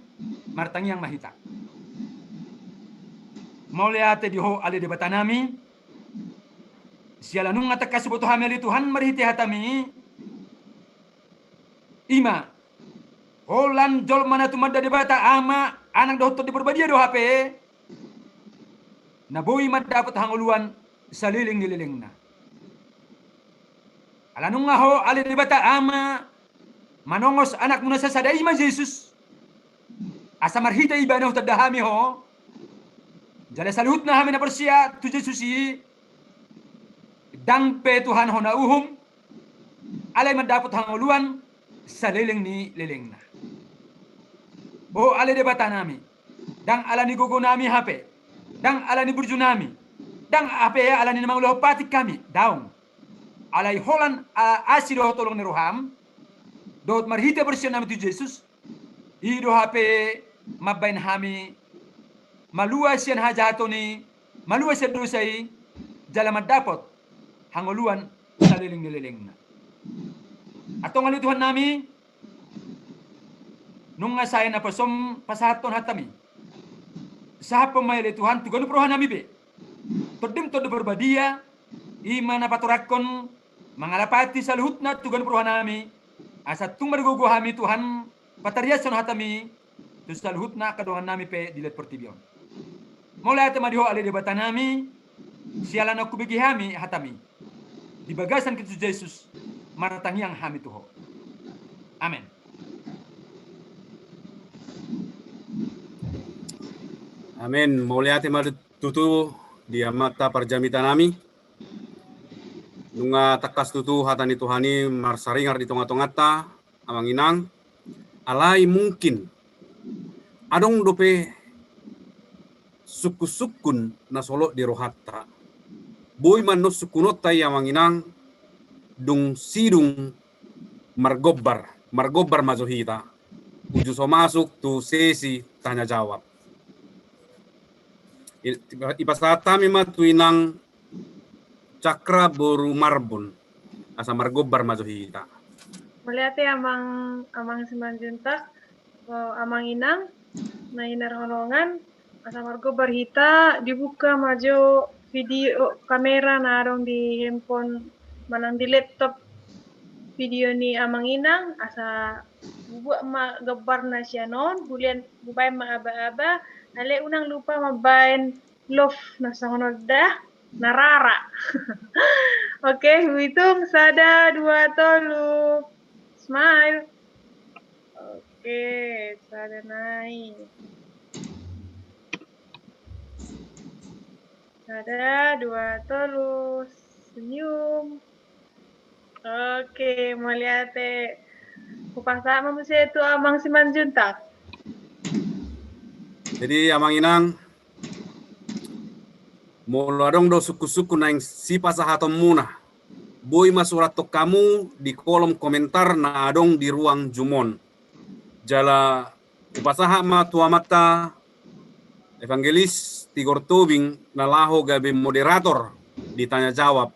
Martangiang ma hita. Mauliate di Ho ale Debatanami, siala nunga tangkas huboto hami ale Tuhan marhite hataMi, i ma, holan jolma na tumanda Debata Ama, Anak dohot Tondi Parbadia do hape na boi mandapot hangoluan saleleng ni lelengna. Ala nunga Ho ale Debata Ama manongos AnakMu na sasada i ma Jesus, asa marhite Ibana hutanda hami Ho, jala saluhutna hami na porsea tu Jesus i, ndang pe Tuhan Ho na uhum, alai mandapot hangoluan saleleng ni lelengna. Ho ale Debatanami, ndang ala ni gogonami hape, ndang ala ni burjunami, ndang hape ala ni na mangulahon patik hami, daong. Alai holan ala asi dohot holong ni rohaM, dohot marhite porseaonnami tu Jesus, i do hape mambahen hami malua sian hajahaton i, malua sian dosa i, jala mandapot hangoluan saleleng ni lelengna. Antong ale Tuhannami, nunga sae naposoM pasahathon hataMi. Sahaphon ma i ale Tuhan tu ganup rohanami be. Tondim Tondi Parbadia, i ma na patorangkon mangalapati saluhutna tu ganup rohanami, asa tung margogo hami Tuhan, patariashon hatami tu saluhutna angka dongannami pe di laut portibi on. Mauliate ma di Ho ale Debatanami, siala naung hubege hami hatami di bagasan Kristus Jesus, martangiang hami tu Ho. Amen. Amen. Mauliate ma tutu di amanta parjamitanami. Nunga tangkas tutu hata ni Tuhan i marsaringar di tonga-tonganta, amang inang. Alai mungkin adong dope sungkun-sungkun na solot di rohanta. Boi ma annon sungkunonta i, amang inang, dung sidung margombar, margombar ma jo hita uju so masuk tu sesi tanya jawab. I-, ipasahat hami ma tu inang Cakra boru Marbun, asa margombar ma jo hita. Mauliate amang, amang Simanjuntak, eh, amang inang na hinarhonongan, asa margombar hita, dibuka ma jo video kamera na adong di handphone manang di laptop video ni amang inang, asa bubuat ma gombarna sian on, hulean hubaen ma aba-aba, ale unang lupa mambaen love na songon on da, na rara. Oke, huitung sada, dua, tolu. Smile. Oke, sada nai. Sada, dua, tolu. Senyum. Oke, mauliate. Hupasahat ma muse tu amang Simanjuntak. Jadi amang inang, molo adong do sungkun-sungkun naeng sipasahatonmuna, boi ma surathon hamu di kolom komentar na adong di ruang Zoom on. Jala hupasahat ma tu amanta Evangelis Tigor Tobing na laho gabe moderator di tanya jawab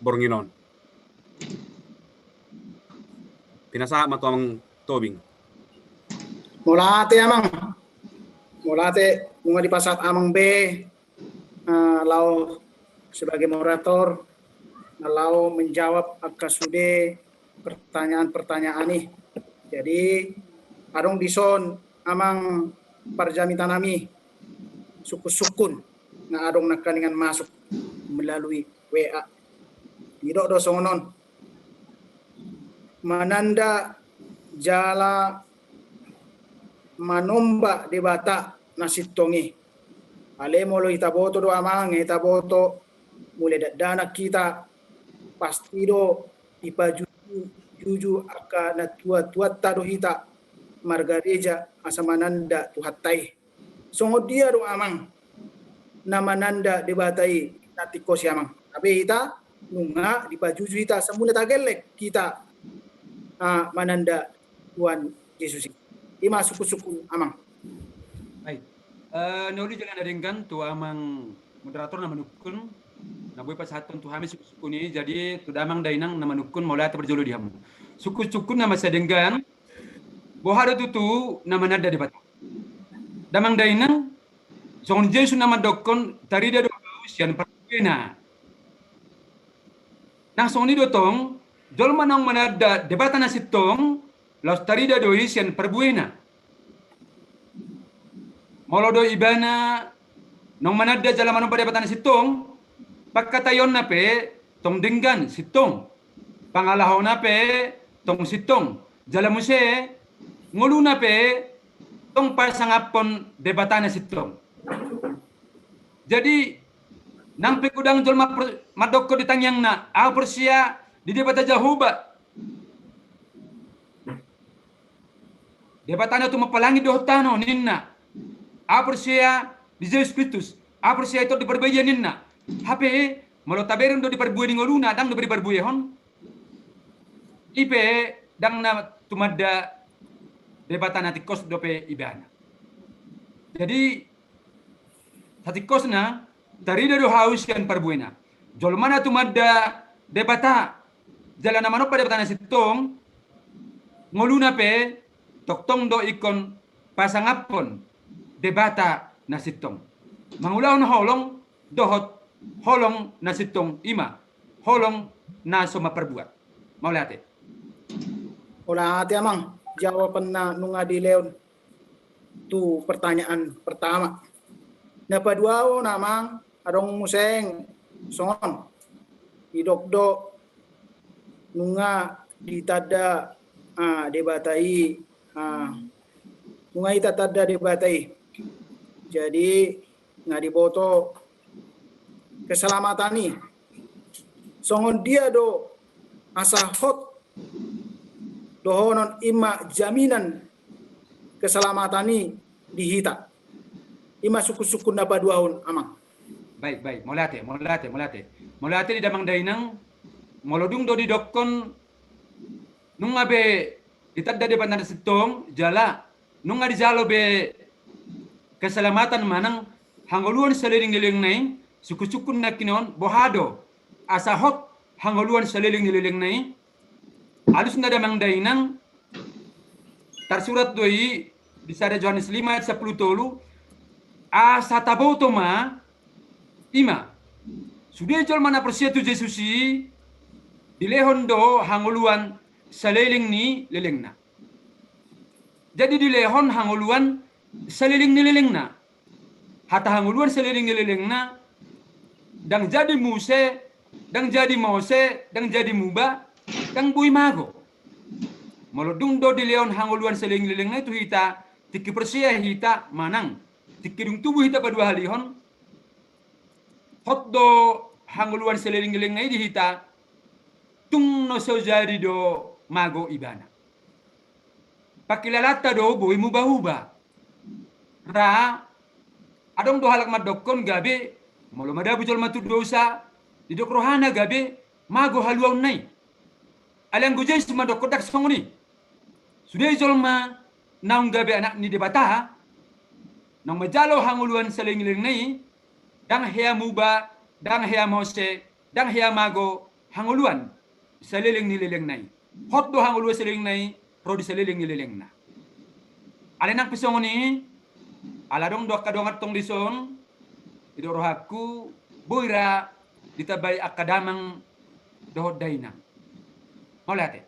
borngin on. Pinasahat ma tu amang Tobing. Mauliate amang. Mauliate, nunga dipasahat amang be, eh, laho sebagai moderator, na laho menjawab angka sude pertanyaan-pertanyaan i. Jadi adong dison amang parjamitanami, sungkun-sungkun na adong nangkaningan masuk melalui W A. Didok do songon on. Mananda jala manomba Debata na sintong i. Ale molo hita boto do amang, hita boto, mulai dakdanak hita, pasti do dipajuju angka natua-tuanta do hita margareja asa mananda Tuhanta i. Songon dia do amang na mananda Debata i na tingkos i amang? Hape hita nunga dipajuju hita, asa muna tagelek hita, ah, mananda Tuhan Jesus i. I ma sungkun-sungkun amang. Baik. Eh, na uli jala na denggan tu amang moderator na manungkun, na boi pasahathon tu hami sungkun-sungkun i, jadi tu damang dainang na manungkun, mauliate parjolo di hamu. Sungkun-sungkun na mansai denggan, boha do tutu na mananda Debata? Damang dainang, songon Jesus na mandokkon, tarida do hau sian parbuena. Nang songon i do tong, jolma naung mananda Debata na sintong, laos tarida do i sian parbuena. Molo do ibana naung mananda jala manomba Debata na sintong, pangkataionna pe tong denggan sintong, pangalahona pe tong sintong, jala muse ngoluna pe tong pasangaphon Debata na sintong. Jadi nang pe godang jolma per-, mandokkon di tangiangna, ahu porsea di Debata Jahowa, Debata na tumompa langit dohot tano ninna, ahu porsea di Jesus Kristus, ahu porsea i Tondi Parbadia ninna. Hape molo tabereng do di parbue ni ngoluna, ndang dope diparbuehon. I pe ndang na tumanda Debata na tingkos dope ibana. Jadi satingkosna, tarida do hau sian parbuena. Jolma na tumanda Debata jala na manomba Debata na sintong, ngoluna pe tongtong do ingkon pasangaphon Debata na sintong, mangulahon holong dohot holong na sintong, i ma holong na so mamparbuat. Mauliate. Mauliate, Amang. Jawabanna nunga dilehon tu pertanyaan pertama. Na paduahon, Amang, adong muse songon didok do nunga ditanda, ah, Debata i, ah, nunga ditanda Debata i. Jadi, nunga diboto keselamatan i. Songon dia do asa hot dohonon i ma jaminan keselamatan i di hita? I ma sungkun-sungkun na paduahon, Amang. Baik, baik. Mauliate, mauliate, mauliate. Mauliate di damang dainang, molo dung do didokkon nunga be ditanda Debata na sintong, jala nunga dijalo be keselamatan manang hangoluan saleleng ni lelengna i, sungkun-sungkun nangkin on, boha do asa hot hangoluan saleleng ni lelengna i? Alusna damang dainang, tarsurat do i di sada Johannes lima ayat sampulu tolu, asa taboto ma, i ma, sude jolma na porsea tu Jesus i, dilehon do hangoluan saleleng ni lelengna. Jadi dilehon hangoluan saleleng ni lelengna. Hata hangoluan saleleng ni lelengna, ndang jadi muse, ndang jadi mose, ndang jadi muba, ndang boi mago. Molo dung do dilehon hangoluan saleleng ni lelengna i tu hita, tingki porsea hita manang tingki dung tubu hita paduahalihon, hot do hangoluan saleleng ni lelengna i di hita, tung na so jadi do mago ibana. Pangkilalanta do boi muba-uba. Ra, adong do halak mandokkon gabe, molo madabu jolma tu dosa, didok rohana gabe mago haluaonna i. Alai anggo Jesus mandokkon ndang songon i. Sude jolma naung gabe anak ni Debata, naung manjalo hangoluan saleleng ni lelengna i, ndang hea muba, ndang hea mose, ndang hea mago hangoluan saleleng ni lelengna i. Hot do hangoluan salelengna i ro di saleleng ni lelengna. Alai nang pe songon i, ala adong do angka dongan tong dison, didok rohangku, boi ra ditambai angka damang dohot dainang. Mauliate.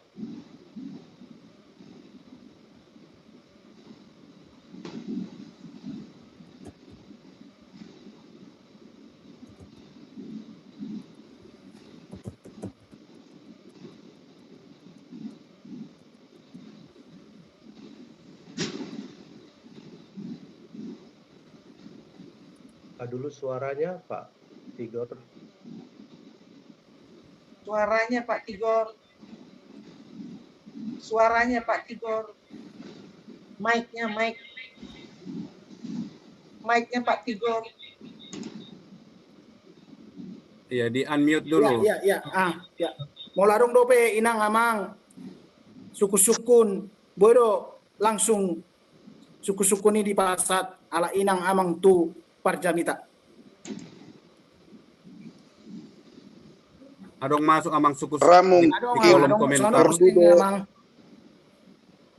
Ah, dulu suaranya, Pak Tigor. Suaranya, Pak Tigor. Suaranya, Pak Tigor. Mic-nya, mic. Mic-nya, Pak Tigor. Iya, di-unmute dulu. Iya, iya, iya. Ah, iya. Molo adong dope inang amang sungkun-sungkun, boi do langsung sungkun-sungkun i dipasahat halak inang amang tu parjamita. Adong masuk amang sungkun-sungkun di kolom komentar. Adong, adong, adong, amang.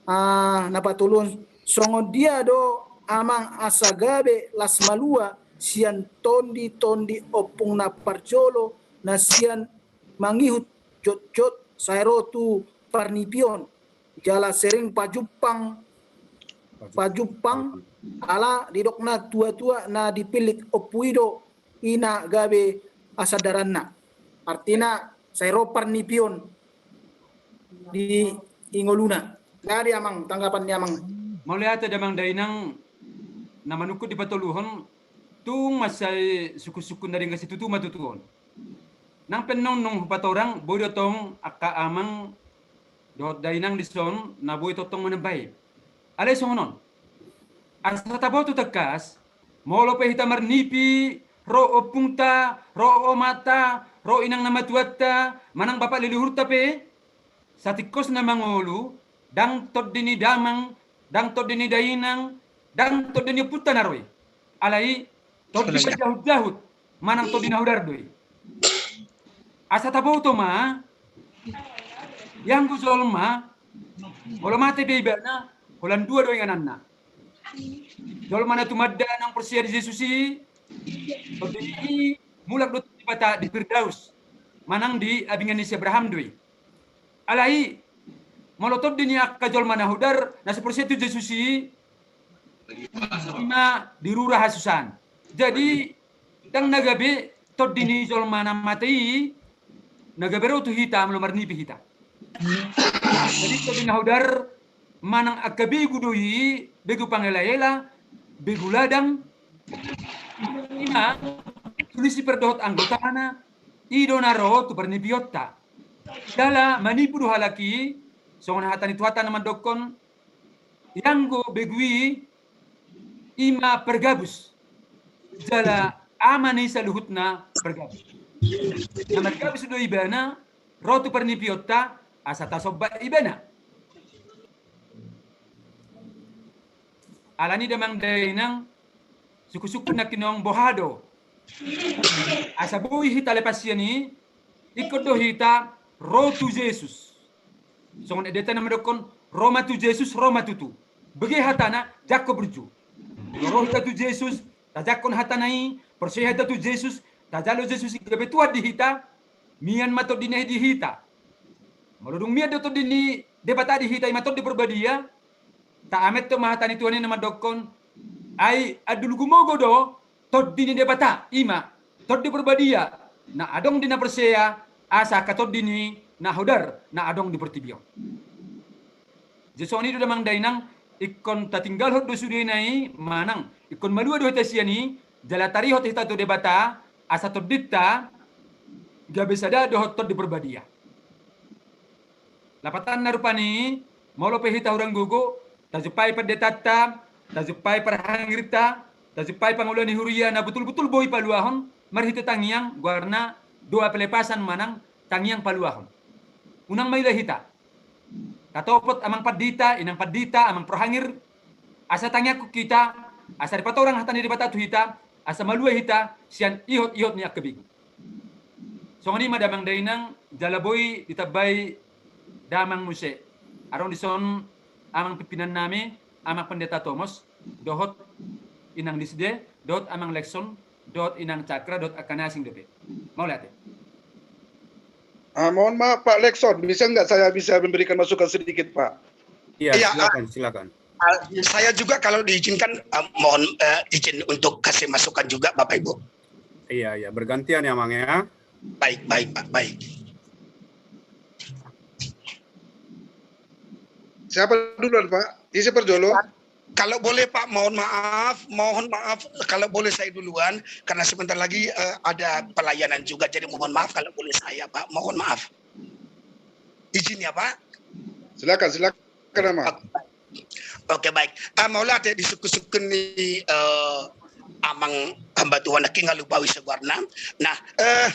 Ah, na patoluhon, songon dia do amang asa gabe las malua sian tondi-tondi ompung na parjolo na sian mangihut jotjot sai ro tu parnipion, jala sering pajumpang, pajumpang, ala didok na tua-tua na dipillit ompu i do i na gabe asandaranna. Artina sai ro parnipion di ngoluna. Jadi amang, tanggapan ni amang. Mauliate damang dainang, na manungkun di patoluhon, tung mansai sungkun-sungkun na denggan situtu ma tutu on. Nang pe nungnung hupatorang, boi do tong angka amang dohot dainang dison na boi tongtong manambai. Alai songon on, asa taboto tangkas, molo pe hita marnipi, ro ompungta, ro omanta, ro inang na matuanta, manang bapak leluhurta pe, satingkos na mangolu, ndang tondi ni damang, ndang tondi ni dainang, ndang tondi ni ompunta na ro i. Alai tondi na jahut-jahut manang tondi na hodar do i. Asa taboto ma, ianggo jolma, molo mate be ibana, holan dua do ingananna. Jolma na tumanda naung porsea di Jesus i, tondi ni mulak do Debata di Firdaus, manang di abingan ni si Abraham do i. Alai molo tondi ni angka jolma na hodar na so porsea tu Jesus i, ima di rura hasusaan. Jadi ndang na gabe tondi ni jolma na mate i na gabe ro tu hita molo marnipi hita. Jadi tondi na hodar manang angka begu do i, begu pangelaela, begu ladang, ima Lusifer dohot anggotana, i do na ro tu parnipionta. Jala manipu do halak i, songon hata ni Tuhanta na mandokkon, ianggo begu i ima pargabus, jala ama ni saluhutna pargabus. Na margabus do ibana ro tu parnipionta asa tasomba ibana. Alani damang dainang, sungkun-sungkun nangkining boha do, asa boi hita lepas sian i, ingkon do hita ro tu Jesus. Songon endenta na mandokkon, ro ma tu Jesus, ro ma tutu. Bege hatana, jangkon burju. Ro hita tu Jesus, tajangkon hatana i, porsea hita tu Jesus, tajalo Jesus i gabe Tuhan di hita, mian ma tondi na i di hita. Molo dung mian do tondi ni Debata di hita, ima Tondi Porbadia, taamanhon ma hata ni Tuhan i na mandokkon, ai andul gumogo do Tondi ni Debata, ima Tondi Porbadia na adong di na porsea, asa angka tondi ni na hodar na adong di portibi on. Jadi songon i do damang dainang, ingkon tatinggalhon do sudena i manang ingkon malua do hita sian i, jala tarihot hita tu Debata, asa tondinta gabe sada dohot Tondi Porbadia. Lapatanna rupani, molo pe hita hurang gogo, tajumpai pandetanta, tajumpai parhangirta, tajumpai pangula ni huria na butul-butul boi paluahon, marhite tangiang, goarna doa pelepasan manang tangiang paluahon. Unang maila hita. Tatopot amang pandita, inang pandita, amang parhangir, asa tangiangkon hita, asa dipatorang hata ni Debata tu hita, asa malua hita sian ihot-ihot ni angka begu. Songon i ma damang dainang, jala boi ditambai damang muse. Adong dison amang pimpinan nami, amang pendeta Tomos, dohot inang Lisde, dohot amang Lekson, dohot inang Cakra, dohot angka na asing dope. Mauliate. Ah, mohon maaf Pak Lekson, bisa nggak saya bisa memberikan masukan sedikit, Pak? Iya, iya, silakan, ah, silakan. Ah, saya juga kalau diizinkan, ah, mohon, eh, izin untuk kasih masukan juga, Bapak Ibu. Iya, iya, bergantian ya, Mang, ya. Baik, baik, Pak, baik. Siapa duluan, Pak? Ise parjolo? Kalau boleh, Pak, mohon maaf, mohon maaf, kalau boleh saya duluan, karena sebentar lagi, eh, ada pelayanan juga, jadi mohon maaf kalau boleh saya, Pak, mohon maaf. Izin ya, Pak. Silakan, silakan. Oke, baik. Ah, mauliate di sungkun-sungkun ni, eh, amang hamba Tuhan nangkin, nga lupa ise goarna. Nah, eh,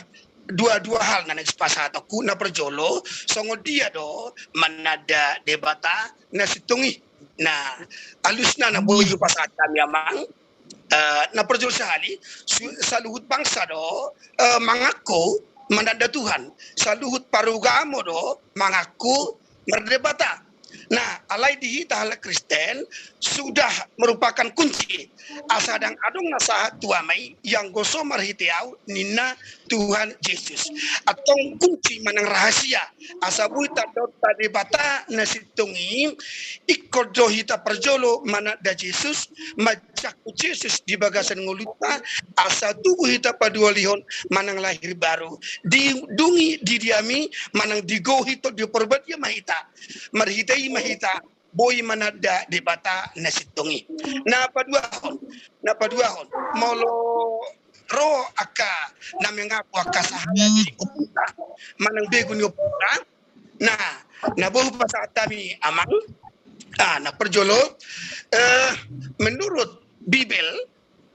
dua, dua hal na naeng pasahatonku. Na parjolo, songon dia do mananda Debata na sintong i. Nah, alusna na boi hupasahat hami amang, eh, na parjolo sahali, su-, saluhut bangsa do, eh, mangaku mananda Tuhan, saluhut parugamo do mangaku mardebata. Nah, alai di hita halak Kristen sudah merupakan kunci. Asa ndang adong na sahat tu Ama i, ianggo so marhite ahu, ninna Tuhan Jesus. Antong kunci manang rahasia asa boi tandaonta Debata na sintong i, ingkon do hita parjolo mananda Jesus, manjangkon Jesus di bagasan ngolunta, asa tubu hita paduahalihon manang lahir baru. Di, dung i didiami manang digohi Tondi Porbadia ma hita. Marhite i ma hita boi mananda Debata na sintong i. Na paduahon, na paduahon, molo ro angka na mengaku angka sahaya ni ompungta manang begu ni ompungta, nah, na boi hupasahat hami amang, ah, na parjolo, eh, menurut Bibel,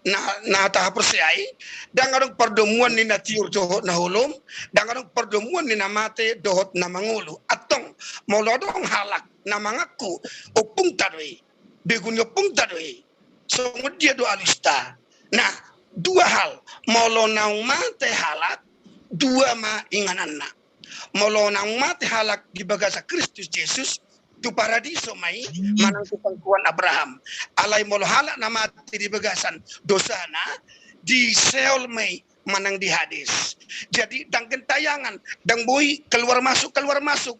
na, na tahaporseai, ndang adong pardomuan ni na tiur dohot na holom, ndang adong pardomuan ni na mate dohot na mangolu. Antong, molo adong halak na mangaku ompungta do i, begu ni ompungta do i, songon dia do alusta? Nah, dua hal, molo naung mate halak, dua ma ingananna. Molo naung mate halak di bagasan Kristus Jesus, tu paradiso ma i, manang tu pangkuan Abraham. Alai molo halak na mate di bagasan dosana, di Seol ma i, manang di Hades. Jadi dang gentayangan, dang boi keluar masuk, keluar masuk.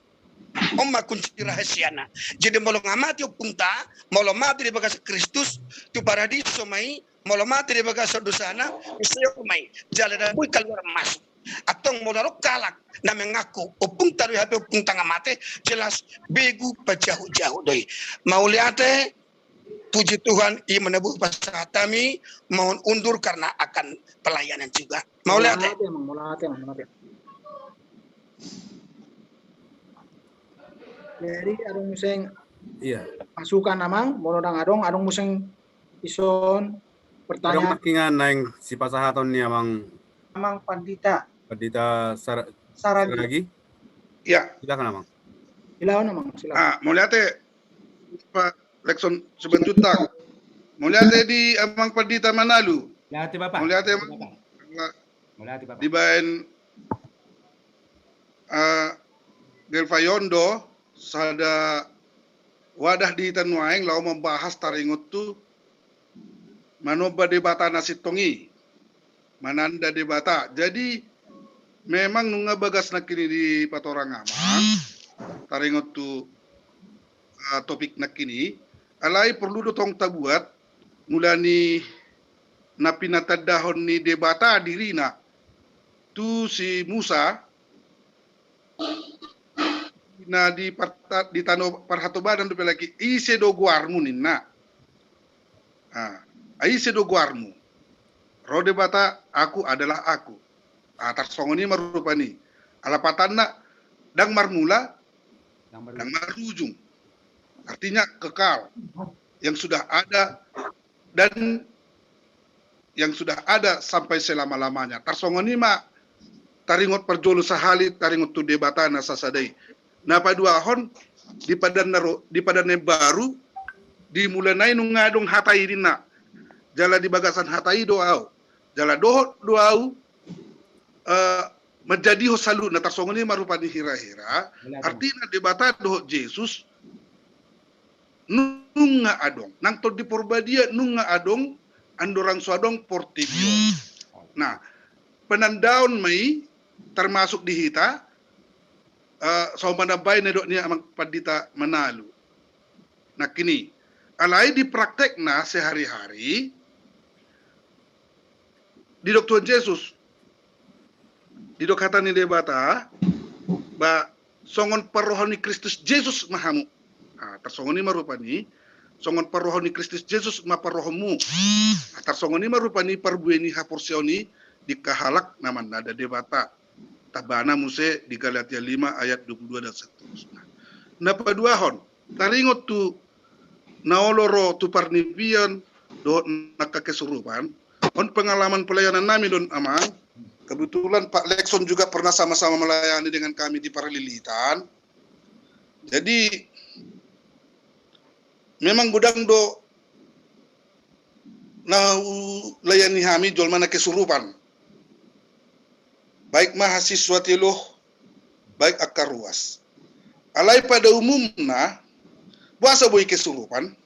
On ma kunci rahasiana. Jadi molo nga mate ompungta, molo mate di bagasan Kristus, tu paradiso ma i, molo mate di bagasan dosana, iseor ma i. Jala dang boi keluar masuk. Antong molo adong halak na mengaku ompungta do i hape ompungta nga mate, jelas begu pajahu-jahu do i. Mauliate, puji Tuhan, i ma na boi pasahat hami, mohon undur karena akan pelayanan juga. Mauliate. Mauliate, Amang, mauliate, Amang, mauliate. Jadi adong muse, iya, masukan, Amang, molo dang adong, adong muse dison pertanyaan. Adong nangkiningan naeng sipasahaton ni Amang, Amang Pandita. Pandita Sar-, Saragi. Saragi. Iya. Silakan, Amang. Silakan, Amang, silakan. Ah, mauliate, Pak Lexon Simanjuntak. Mauliate di Amang Pandita Manalu. Mauliate, Bapak. Mauliate, Amang. Mauliate, Bapak. Dibaen, eh, Gelvayondo, sada wadah di hita nuaeng laho mambahas taringot tu manomba Debata na sintong i, mananda Debata. Jadi memang nunga bagas nangkin i dipatorang Amang taringot tu, eh, topik nangkin i. Alai porlu do tong tabuat, mula ni na pinatandahon ni Debata dirina tu si Musa, na di parta-, di tano parhatobanan dope lagi, ise do goarmu ninna. Ah, ise do goarmu? Ro Debata, Aku adalah Aku. Ah, tarsongon i ma rupani. Ala patanna, dang marmula, dang marujung. Artinya kekal. Yang sudah ada dan yang sudah ada sampai selama-lamanya. Tarsongon i ma taringot parjolo sahali, taringot tu Debata na sasada i. Na paduahon, di padan na ro-, di padan na imbaru, di mulana i nunga adong Hata i ninna. Jala di bagasan Hata i do ahu. Jala dohot do ahu, eh, manjadihon saluhutna, tarsongon i ma rupani hira-hira. Artina Debata dohot Jesus nunga adong. Nang Tondi Porbadia nunga adong, andorang so adong portibi on. Nah, penandaon ma i termasuk di hita, eh, so manambai na didok ni Amang Pandita Manalu. Nangkin i. Alai di praktekna sehari-hari, didok Tuhan Jesus, didok hata ni Debata, ba songon parroha ni Kristus Jesus ma hamu. Ah, tarsongon i ma rupani, songon parroha ni Kristus Jesus ma parrohamu. Ah, tarsongon i ma rupani parbue ni haporseaon i di angka halak na mananda Debata. Tambana muse di Galatia lima ayat dua puluh dua dan seterusnya. Na paduahon, taringot tu na olo ro tu parnipian dohot angka kesurupan, on pengalaman pelayanan nami do on, Amang. Kebetulan Pak Lexon juga pernah sama-sama melayani dengan kami di Parlilitan. Jadi memang godang do na hulayani hami jolma na kesurupan. Baik mahasiswa teologi, baik angka ruas. Alai pada umumna, boasa boi kesurupan?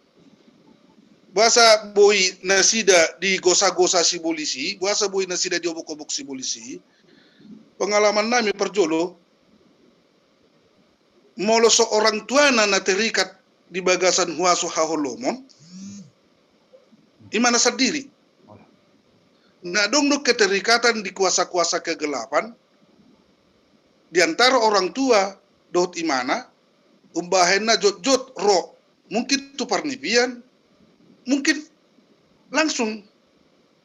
Boasa boi nasida digosa-gosa sibolis i? Boasa boi nasida diobok-obok sibolis i? Pengalaman nami parjolo, molo so orang tuana na terikat di bagasan huaso haholomon, ima na sandiri. Na adong do keterikatan di kuasa-kuasa kegelapan di antara orang tua dohot imana, umbahen na jotjot ro, mungkin tu parnipian, mungkin langsung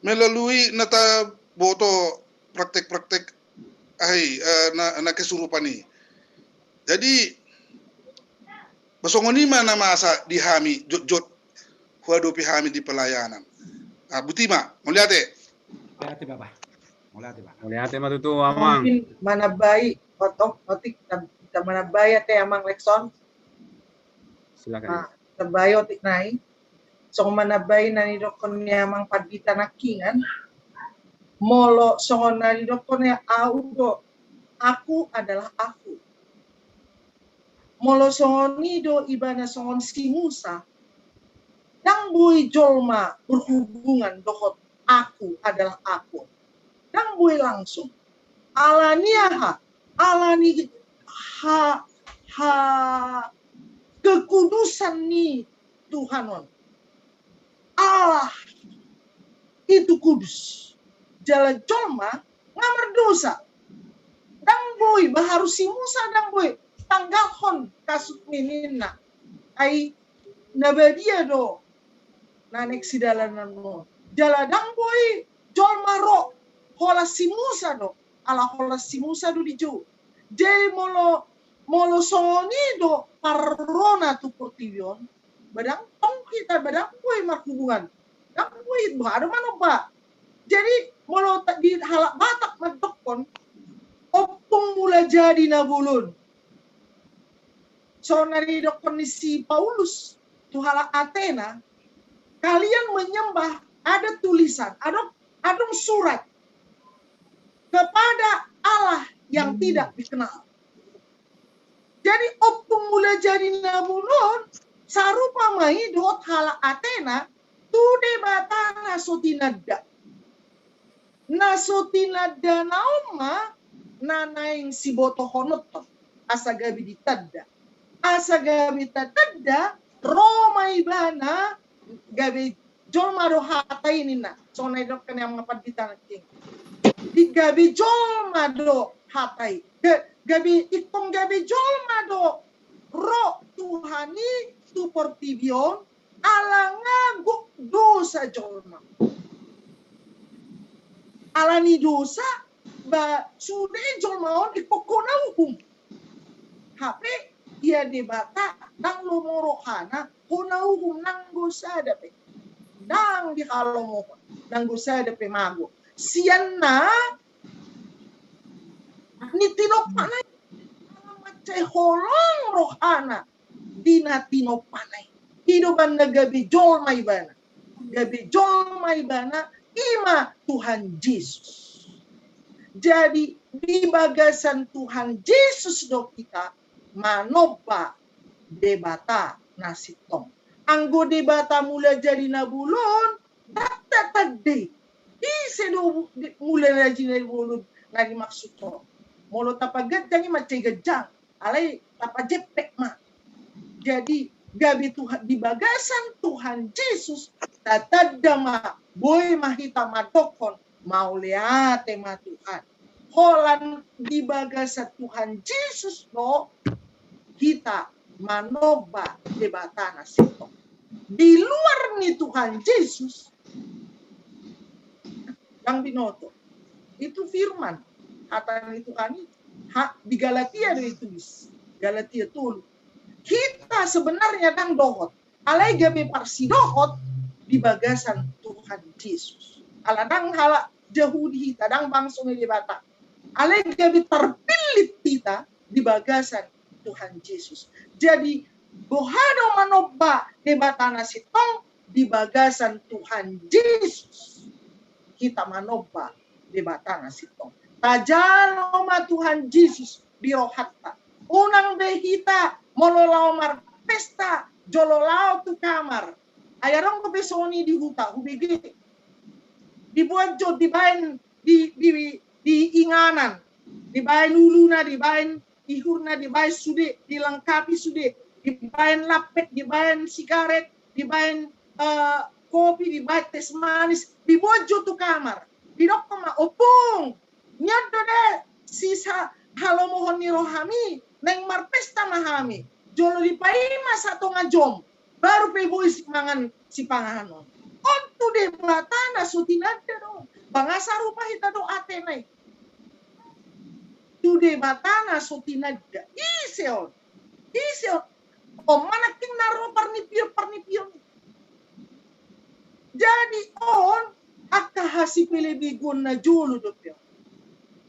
melalui na taboto praktek-praktek, ai, eh, na, na kesurupan i. Jadi, ba songon i ma na masa di hami jotjot huadopi hami di pelayanan. Ah, boti ma, mauliate. Mauliate, Bapa. Mauliate, Bapa. Mauliate ma tutu, Amang. Mungkin manambai, otik, otik, kita manambai ate, Amang Lexon. Silakan. Ah, tambai otik nai. Songon manambai na nidokkon ni Amang Pandita nangkiningan. Molo songon na nidokkon ni au do, Aku adalah Aku. Molo songon i do ibana songon si Musa, dang boi jolma berhubungan dohot Aku adalah Aku. Ndang boi langsung. Alani aha? Alani ha, ha, kekudusan ni Tuhan on. Allah itu kudus. Jala jolma nga mardosa. Ndang boi, ba harus si Musa ndang boi tanggalhon kasut ni ninna. Ai na badia do na naeng sidalanan on. Jala ndang boi jolma ro holan si Musa do, ala holan si Musa do dijou. Jadi molo, molo songon i do parrona tu portibi on, ba ndang tong hita, ba ndang boi marhubungan. Ndang boi, boha do manomba. Jadi molo ta-, di halak Batak mandokkon, ompung mula jadi na bolon. Songon na didokkon ni si Paulus tu halak Atena, kalian menyembah, ada tulisan, ada, adong surat kepada Allah yang tidak dikenal. Jadi ompung mula jadi na bolon, sarupa ma i dohot halak Atena tu debata na so tinanda. Na so tinandana on ma na naeng sibotohononton, asa gabe ditanda. Asa gabe tatanda, ro ma ibana, gabe jolma do hata i ninna. Songon na didokkon ni amang pandita nangkin. Di gabe jolma do hata i. Ga-, gabe, ingkon gabe jolma do ro Tuhan i tu portibi on, ala nga gok dosa jolma. Alani dosa, ba sude jolma on ingkon hona uhum. Hape ia Debata ndang lomo rohana hona uhum nanggo sada pe. Ndang dihalomohon nanggo sada pe mago. Sian na nitinompana i, mansai holong rohana di na tinompana i. I do umbahen na gabe jolma ibana. Gabe jolma ibana, i ma Tuhan Jesus. Jadi di bagasan Tuhan Jesus do hita manomba Debata na sintong. Anggo Debata mula jadi na bolon, ndang tatanda i. Ise do mula jadi na bolon na dimaksud on? Molo tapaganjang i mansai ganjang, alai tapajempek ma. Jadi gabe Tuhan, di bagasan Tuhan Jesus tatanda ma, boi ma hita mandokkon mauliate ma Tuhan. Holan di bagasan Tuhan Jesus do hita manomba Debata na sintong. Di luar ni Tuhan Jesus, ndang binoto. Itu firman, hata ni Tuhan itu. Ha, di Galatia do ditulis. Galatia tolu. Hita sebenarnya ndang dohot. Alai gabe parsidohot di bagasan Tuhan Jesus. Ala ndang halak Jahudi hita, ndang bangso ni Debata. Alai gabe tarpillit hita di bagasan Tuhan Jesus. Jadi, boha do manomba Debata na sintong? Di bagasan Tuhan Jesus hita manomba Debata na sintong. Tajalo ma Tuhan Jesus di rohanta. Unang be hita molo laho marpesta jolo laho tu kamar. Ai adong dope songon i di huta, hubege. Dibuat jo, dibaen di, di, di inganan, dibaen uluna, dibaen ihurna, dibaen sude, dilengkapi sude, dibaen lampet, dibaen sigaret, dibaen, eh, kopi, dibaen teh manis, dibuat jo tu kamar. Didokkon ma, ompung, nian do de sisa halomohon ni rohami, naeng marpesta ma hami. Jolo dipaima satonga jom, baru pe boi mangan sipanganon. On tu Debata na so tinanda do. Ba nga sarupa hita dohot Atena i. Tu Debata na so tinanda. Ise on? Ise on? On ma nangkin na ro parnipion-parnipion. Jadi on angka hasipelebeguon na jolo dope on.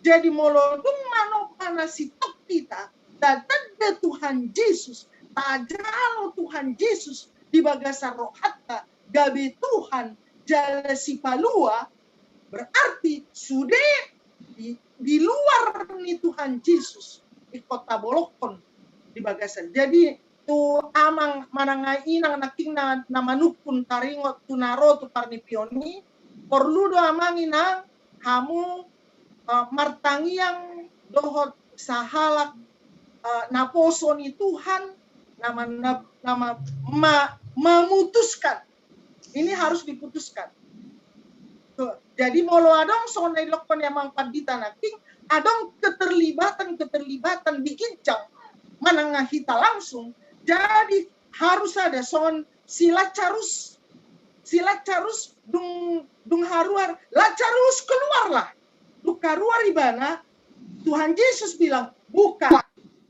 Jadi molo dung manomba na sintong hita, tatanda Tuhan Jesus, tajalo Tuhan Jesus di bagasan rohanta, gabe Tuhan jala sipalua, berarti sude di, di luar ni Tuhan Jesus ingkon tabolongkon di bagasan. Jadi tu amang manang inang nangkin na, na manungkun taringot tu na ro tu parnipion i, porlu do amang inang hamu eh, martangiang dohot sahalak, eh, naposo ni Tuhan, nama, nama, ma, memutuskan. Ini harus diputuskan. Tuh, jadi molo adong songon na didokkon ni amang pandita nangkin, adong keterlibatan-keterlibatan di ginjang manang hita langsung. Jadi harus ada songon si Lazarus. Si Lazarus dung, dung haruar, Lazarus, keluarlah. Dung haruar ibana, Tuhan Yesus bilang, buka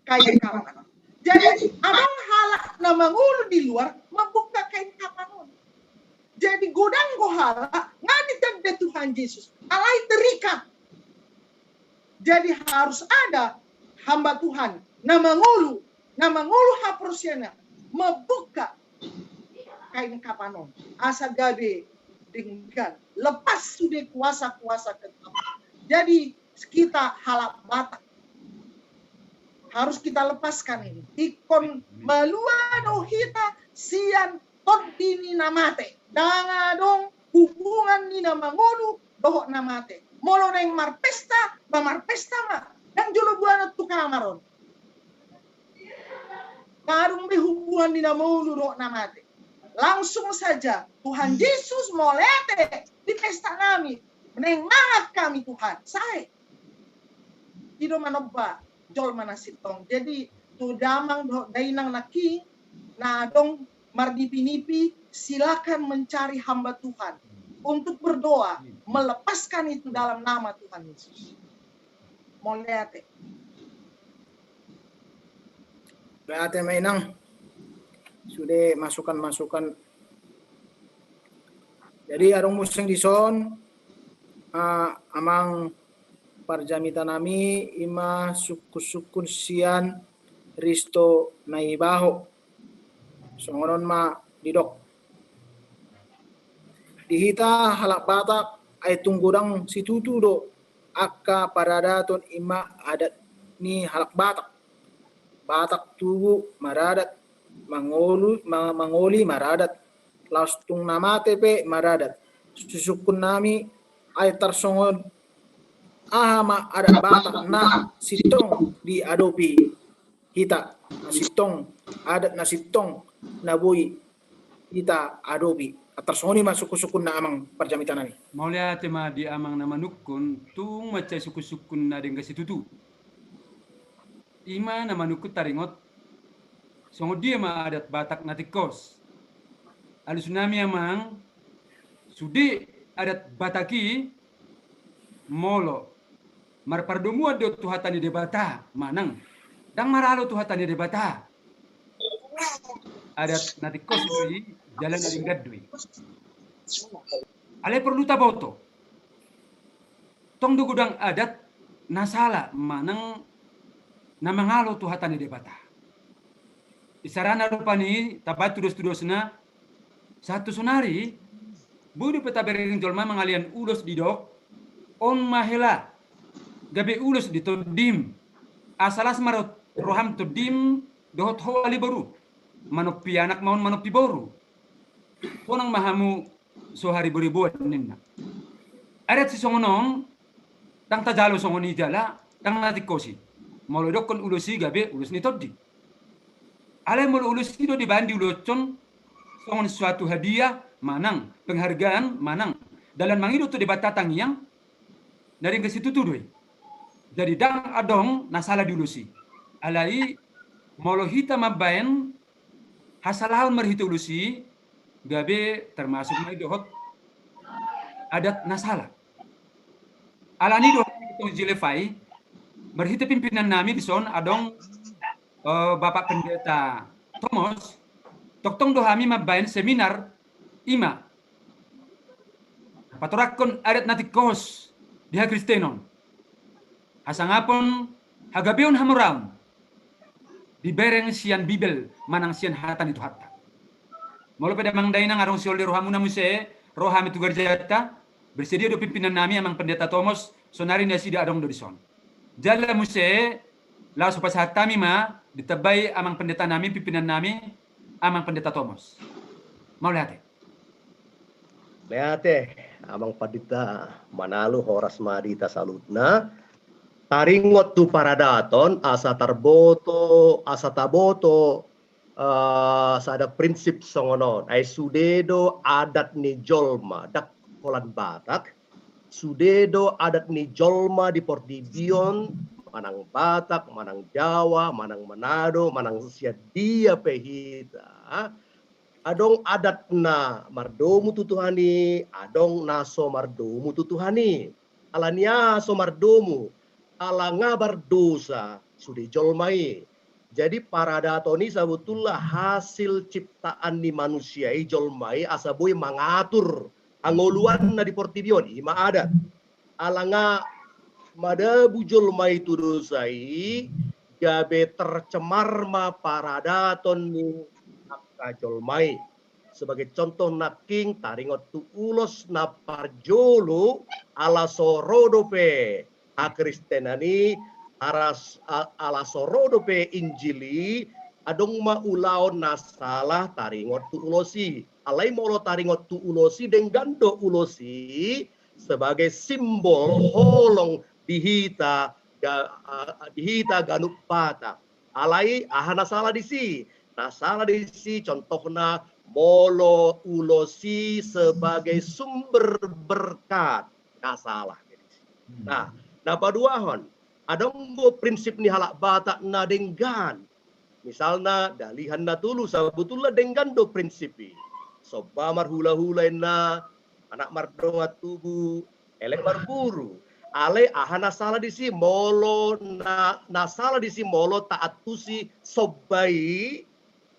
kain kapan. Jadi adong halak na mangolu di luar, membuka kain kapan on. Jadi godang do halak, nga ditanda Tuhan Yesus. Alai terikat. Jadi harus ada hamba Tuhan na mangolu, na mangolu haporseaonna, membuka kain kapan on. Asa gabe denggan, lepas sude kuasa-kuasa kegelapan. Jadi kita halak Batak harus kita lepaskan ini. Ingkon malua do hita sian tondi ni na mate. Ndang adong hubungan ni na mangolu dohot na mate. Molo naeng marpesta, ba marpesta ma. Ndang jolo buanon tu kamar on. Ndang adong be hubungan ni na mangolu dohot na mate. Langsung saja, Tuhan Yesus, mauliate di pesta nami. Naeng mangan hami, Tuhan. Sae. I do manomba jolma na sintong. Jadi tu damang dohot dainang nangkin na adong marnipi-nipi, silakan mencari hamba Tuhan untuk berdoa, melepaskan itu dalam nama Tuhan Yesus. Mauliate. Mauliate ma, Inang, sude masukan-masukan. Jadi adong muse dison, ah, amang parjamita nami, ima sungkun-sungkun sian Risto Naibaho. Songon on ma didok. Di hita halak Batak, ai tung godang situtu do angka paradaton, ima adat ni halak Batak. Batak tubu maradat, mangolu, ma-, mangoli maradat, laos tung na mate pe maradat. Sungkun nami, ai tarsongon aha ma adat Batak na sintong diadopi hita, na sintong, adat na sintong na boi hita adopi? Tarsongon i ma sungkun-sungkunna, amang parjamita nami. Mauliate ma di amang na manungkun, tung mansai sungkun-sungkun na denggan situtu. Ima na manungkun taringot songon dia ma adat Batak na tingkos. Alus nami, amang, sude adat Batak i, molo marpardomuan do tu hata ni Debata manang ndang maralo tu hata ni Debata, adat na tingkos do i, jala na denggan do i. Alai porlu taboto, tong do godang adat na sala manang na mangalo tu hata ni Debata. Isarana rupani tabaen tudos-tudosna, sahat tu sonari boi dope tabereng jolma mangalean ulos didok, on ma hela gabe ulos di tondim, asa las ma ro-, roham tondim dohot ho ale boru, manompi anak ma on manompi boru. Sonang ma hamu so hariboriboan, ninna. Adat sisongon on ndang tajalo songon i jala ndang na tingkos i. Molo didokkon ulos i gabe ulos ni tondi. Alai molo ulos i do dibaen diuloshon songon suatu hadiah manang penghargaan manang dalan mangido tu Debata tangiang, na denggan situtu do i. Jadi ndang adong na sala di ulos i. Alai molo hita mambaen hasalaon marhite ulos i, gabe termasuk ma i dohot adat na sala. Alani do tong jilefai, marhite pimpinan nami dison adong, eh, Bapak Pendeta Tomos, tongtong do hami mambaen seminar, ima patoranghon adat na tingkos di hakristenon. Hasangapon hagabeon hamoraon dibereng sian Bibel manang sian hata ni Tuhanta. Molo pe damang dainang adong siol di rohamuna muse, ro hami tu garjata, bersedia do pimpinan nami amang pendeta Tomos, sonari nasida adong do dison. Jala muse, laos hupasahat hami ma, ditambai amang pendeta nami, pimpinan nami, amang pendeta Tomos. Mauliate. Mauliate. Amang Pandita Manalu, horas ma di hita saluhutna. Taringot tu paradaton, asa tarboto, asa taboto, eh, sada prinsip songon on. Ai sude do adat ni jolma, ndang holan Batak, sude do adat ni jolma di portibi on, manang Batak, manang Jawa, manang Manado, manang sian dia pe hita. Adong adat na mardomu tu Tuhan i, adong na so mardomu tu Tuhan i. Ala ni aha so mardomu? Ala nga mardosa sude jolma i. Jadi paradaton i sabotulna hasil ciptaan ni manusia i, jolma i, asa boi mangatur hangoluanna di portibi on, i ma adat. Ala nga madabu jolma i tu dosa i, gabe tercemar ma paradaton ni angka jolma i. Sebagai contoh nangkin, taringot tu ulos na parjolo, ala so ro dope hakristenan i, aras-, a-, ala so ro dope Injil i, adong ma ulaon na sala taringot tu ulos i. Alai molo taringot tu ulos i, denggan do ulos i sebagai simbol holong di hita, ga-, a-, di hita ganup Batak. Alai aha na sala disi? Na sala disi contohna molo ulos i sebagai sumber berkat, na sala. Hmm. Nah, na paduahon, adong do prinsip ni halak Batak na denggan. Misalna, dalihan na tolu, sabotulna denggan do prinsip i. Somba marhulahula inna, anak mardongan tubu, elek marburu. Alai aha na sala disi? Molo na, na sala disi molo taantusi somba i,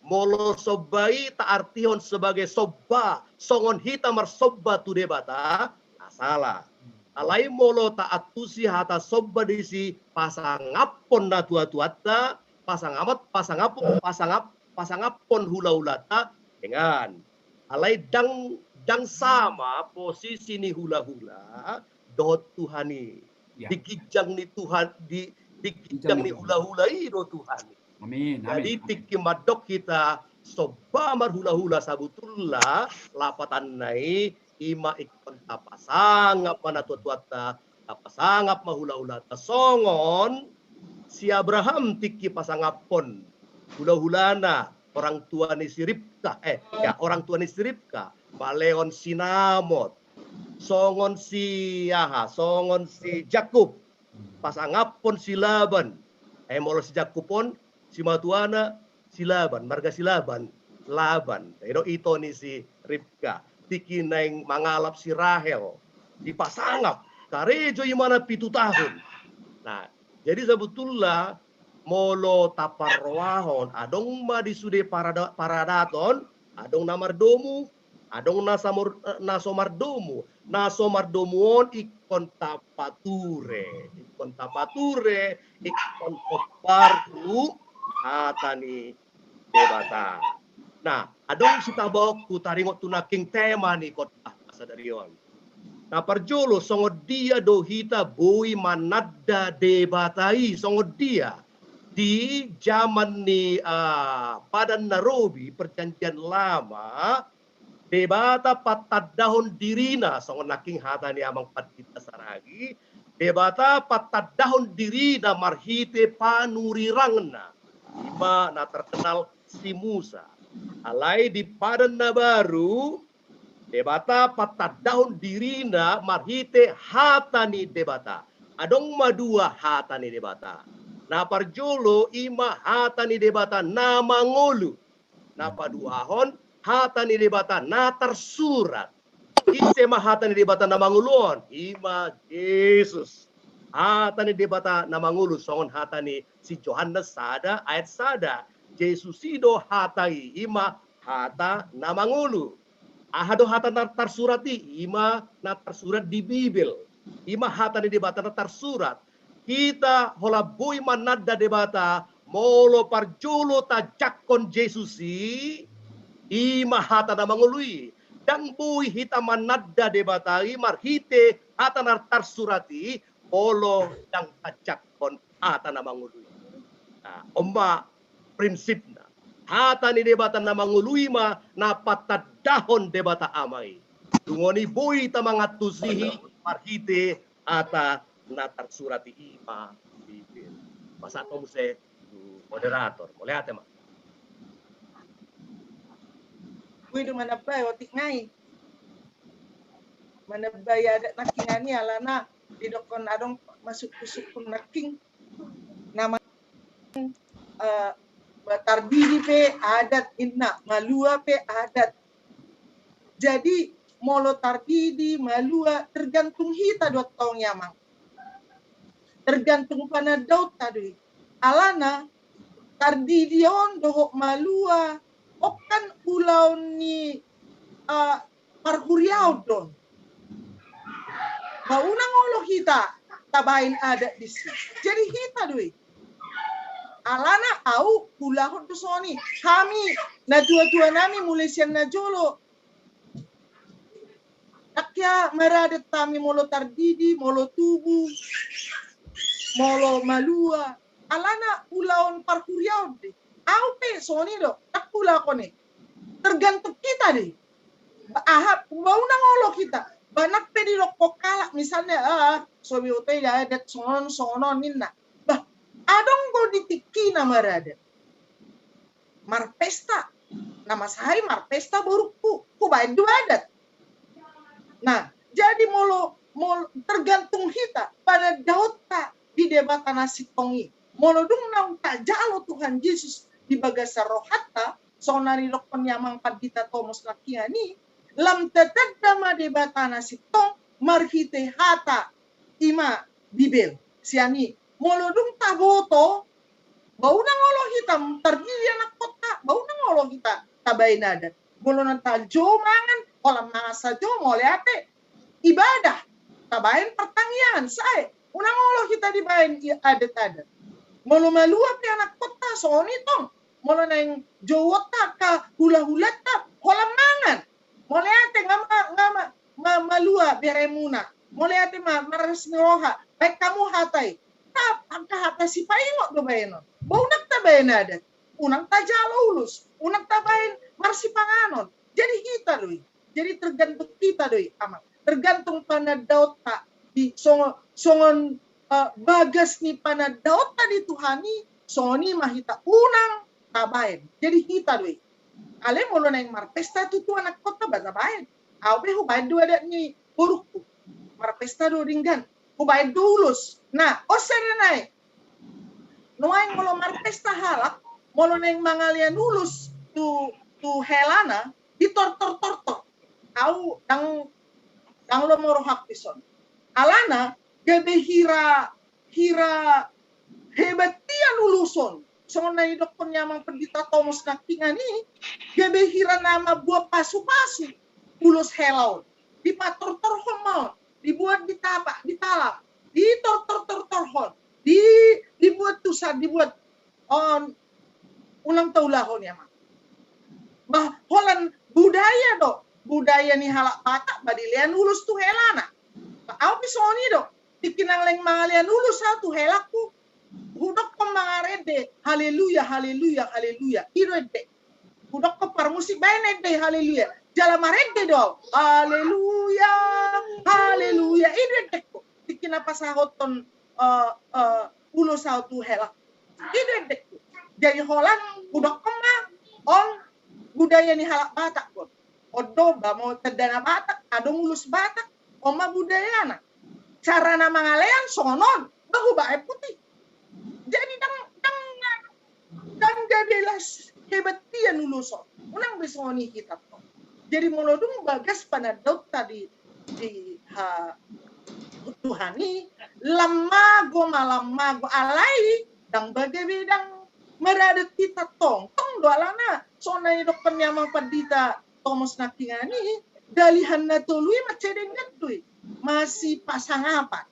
molo somba i taartihon sebagai somba songon hita marsomba tu Debata, na sala. Alai molo taantusi hata somba disi pasangaphon natuatuanta, pasangamat, pasangap-, pasangap-, pasangaphon hulahulanta, denggan. Alai ndang, ndang sama posisi ni hulahula dohot Tuhan i. Ya. Di ginjang ni Tuhan, di, di ginjang ni hulahula i do Tuhan i. Amin, amin. Jadi tingki mandok hita somba marhulahula, sabotulna lapatanna i, i ma ingkon tapasangap ma natuatuanta, tapasangap ma hulahulanta, songon si Abraham tingki pasangaphon hulahulana, orang tua ni si Ribka, eh, ya, orang tua ni si Ribka, malehon si Nahor, songon si aha, songon si Jakub, pasangaphon si Laban. Eh, molo si Jakub on, simatuana si Laban, marga si Laban, Laban. I do ito ni si Ribka. Tingki naeng mangalap si Rahel, dipasangap, karejo imana pitu tahun. Nah, jadi sabotulna molo taparrohahon, adong ma di sude parada-, paradaton, adong na mardomu, adong na samor-, na so mardomu. Na so mardomu on ingkon tapature, ingkon tapature, ingkon hombar tu hata ni Debata. Nah, adong sitabaonku taringot tu nangkin tema ni khotbah sadari on. Na parjolo, songon dia do hita boi mananda Debata i, songon dia? Di jaman ni, ah, Padan na Robi, Perjanjian Lama, Debata patandahon dirina, songon nangkin hata ni Amang Pandita Saragi, Debata patandahon dirina marhite panurirangna, i ma na terkenal si Musa. Alai di Padan na Baru, Debata patandahon dirina marhite hata ni Debata. Adong ma dua hata ni Debata. Na parjolo i ma hata ni Debata na mangolu. Na paduahon, hata ni Debata na tarsurat. Ise ma hata ni Debata na mangolu on? I ma Jesus. Hata ni Debata na mangolu, songon hata ni si Johannes sada ayat sada. Jesus i do hata i, i ma hata na mangolu. Aha do hata na tarsurat i? I ma na tarsurat di Bibel. I ma hata ni Debata na tarsurat. Hita holan boi mananda Debata, molo parjolo tajangkon Jesus i, i ma hata na mangolu i. Ndang boi hita mananda Debata i marhite hata na tarsurat i, molo ndang tajangkon hata na mangolu i. Nah, on ma prinsipna. Hata ni Debata na mangolu i ma na patandahon Debata Ama i. Dung on i boi hita mangantusi i marhite hata na tarsurat i ma Bibel. Pasahat hamu muse tu moderator. Mauliate ma. Boi do manambai otik nai. Manambai adat nangkiningan i alana didokkon adong masuk-, sungkun nangkin nama, eh, Tardidi pe adat, inna, Malua pe adat. Jadi molo Tardidi, Malua, tergantung hita do antong i, Amang. Tergantung panandaonta do i. Alana Tardidi on dohot Malua on kan ulaon ni, eh, parhuriaon do on. Ba unang olo hita tabaen adat disi. Jadi hita do i. Alana au huulahon do songon i. Hami, natua-tua nami mulai sian na jolo. Ndang hea maradat hami molo Tardidi, molo Tubu, molo Malua. Alana ulaon parhuriaon do i. Au pe songon i do, ndang huulahon i. Tergantung hita do i. Ba aha, ba unang olo hita. Ba nang pe didokkon halak misalna, ah, so binoto i adat songon on, songon on, ninna. Ba adong do di tingkina maradat. Marpesta. Na masa i marpesta borungku, hubaen do adat. Nah, jadi molo, molo tergantung hita panandaonta di Debata na sintong i. Molo dung naung tajalo Tuhan Jesus di bagasan rohanta, songon na nidokkon ni Amang Pandita Tomos nangkiningan i, lam tatanda ma Debata na sintong marhite hata i ma Bibel. Sian i, molo dung taboto, ba unang olo hita, Tardidi anakkonta, ba unang olo hita tabaen adat. Molo naung tajou mangan, holan mangan sajou, mauliate. Ibadah, tabaen partangiangan, sae. Unang olo hita dibaen i adat-adat. Molo Malua pe anakkonta, songon i tong. Molo naeng jouonta angka hula-hulanta, holan mangan. Mauliate, nga ma, nga ma, ma, Malua beremuna. Mauliate ma, marlas ni roha. Baen hamu hata i. Tap, angka hata sipaingot do baenon. Ba unang tabaen adat. Unang tajalo ulos. Unang tabaen marsipanganon. Jadi hita do i. Jadi tergantung hita do i, Amang. Tergantung panandaonta di songo-, songon, eh, bagas ni panandaonta di Tuhan i, songon i ma hita unang tabaen. Jadi hita do i. Alai molo naeng marpesta tutu anakkonta ba tabaen. Au pe hubaen do adat ni borungku. Marpesta do denggan. Hubaen do ulos. Nah, on sada nai. Nuaeng molo marpesta halak, molo naeng mangalean ulos tu, tu helana, ditortor-tortor. Au ndang, ndang lomo rohangku dison. Alana, gabe hira, hira hebat tian ulos on. Songon na nidokkon ni Amang Pandita Tomos nangkiningan i, gabe hira na mambuat pasu-pasu ulos hela on. Dipatortorhon ma on, dibuat di tapa, di talam, ditortor-tortorhon, di, dibuat tusan, dibuat on, unang taulahon i, Amang. Bah, holan budaya do, budaya ni halak Batak, ba dilean ulos tu helana. Bah, au pe songon i do, tingki naeng mangalean ulos au tu helangku, hudokkon mangarende, haleluya, haleluya, haleluya. I do ende. Hudokkon parmusik baen ende, haleluya. Jala marende do au. Haleluya, haleluya. I do endengku. Tingki na pasahathon, eh, eh, ulos au tu helangku. I do endengku. Jadi holan hudokkon ma on budaya ni halak Batak do on. On do, ba molo tanda na Batak, adong ulos Batak, on ma budayana. Carana mangalean songon on, ba hubaen putih. Jadi ndang, ndang, ndang gabe las hebat tian ulos on. Unang be songon i hita tong. Jadi molo dung bagas panandaonta di, di ha, Tuhan i, lam mago ma, lam mago, alai ndang bage be ndang maradat hita tong. Tong do alana, songon na nidokkon ni Amang Pandita Tomos nangkiningan i, dalihan na tolu i mansai denggan do i. Masipasangapan.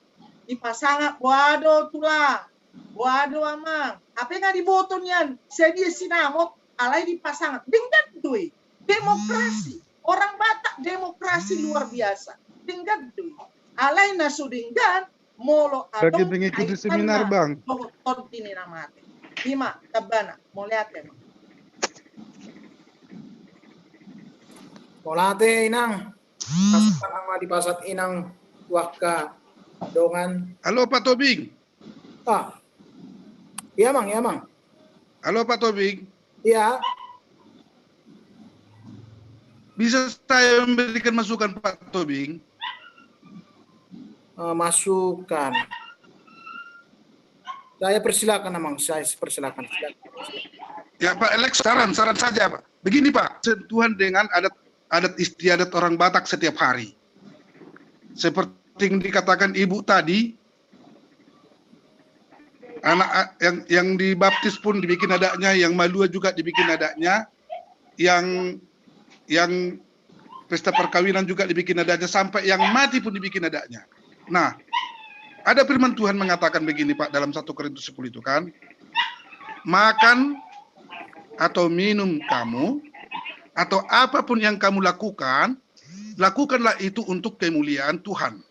Dipasangap, boha do tulang, boha do amang. Hape nga diboto nian sadia sinamot, alai dipasangap. Denggan do i. Demokrasi. Orang Batak demokrasi luar biasa. Denggan do i. Alai na so denggan, molo adong mengikuti seminar, Bang. Dohot tondi ni na mate. I ma tambana, mauliate ma. Mauliate, Inang. Pasahat ma di pasahat inang tu angka dongan. Halo, Pak Tobing. Ah. Iya, Amang, iya, Amang. Halo, Pak Tobing. Iya. Bisa saya memberikan masukan, Pak Tobing? Eh, masukan. Saya persilakan, Amang. Saya persilakan. Silakan. Ya, Pak Alex, saran, saran saja, Pak. Begini, Pak, sentuhan dengan adat, adat istiadat orang Batak setiap hari. Seperti yang dikatakan Ibu tadi, anak a-, yang, yang dibaptis pun dibikin adatnya, yang malua juga dibikin adatnya, yang, yang pesta perkawinan juga dibikin adatnya, sampai yang mati pun dibikin adatnya. Nah, ada firman Tuhan mengatakan begini, Pak, dalam satu Korintus sepuluh itu kan, "Makan atau minum kamu, atau apapun yang kamu lakukan, lakukanlah itu untuk kemuliaan Tuhan."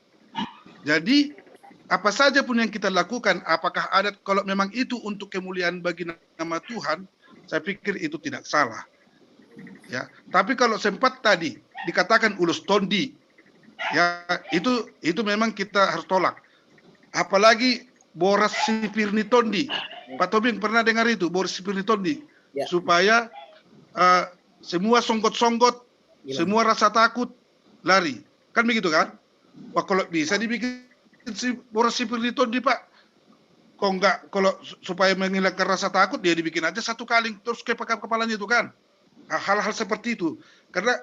Jadi, apa saja pun yang kita lakukan, apakah adat, kalau memang itu untuk kemuliaan bagi nama Tuhan, saya pikir itu tidak salah. Ya, tapi kalau sempat tadi dikatakan ulos tondi, ya, itu, itu memang kita harus tolak. Apalagi boras sipir ni tondi. Pak Tobing pernah dengar itu, boras sipir ni tondi? Ya. Supaya, eh, semua songgot-songgot, semua rasa takut lari. Kan begitu, kan? Wah, kalau bisa dibikin si boras sipir ni tondi, Pak. Kok enggak, kalau su-, supaya menghilangkan rasa takut, dia dibikin aja satu kali, terus ke kepalanya itu, kan? Nah, hal-hal seperti itu. Karena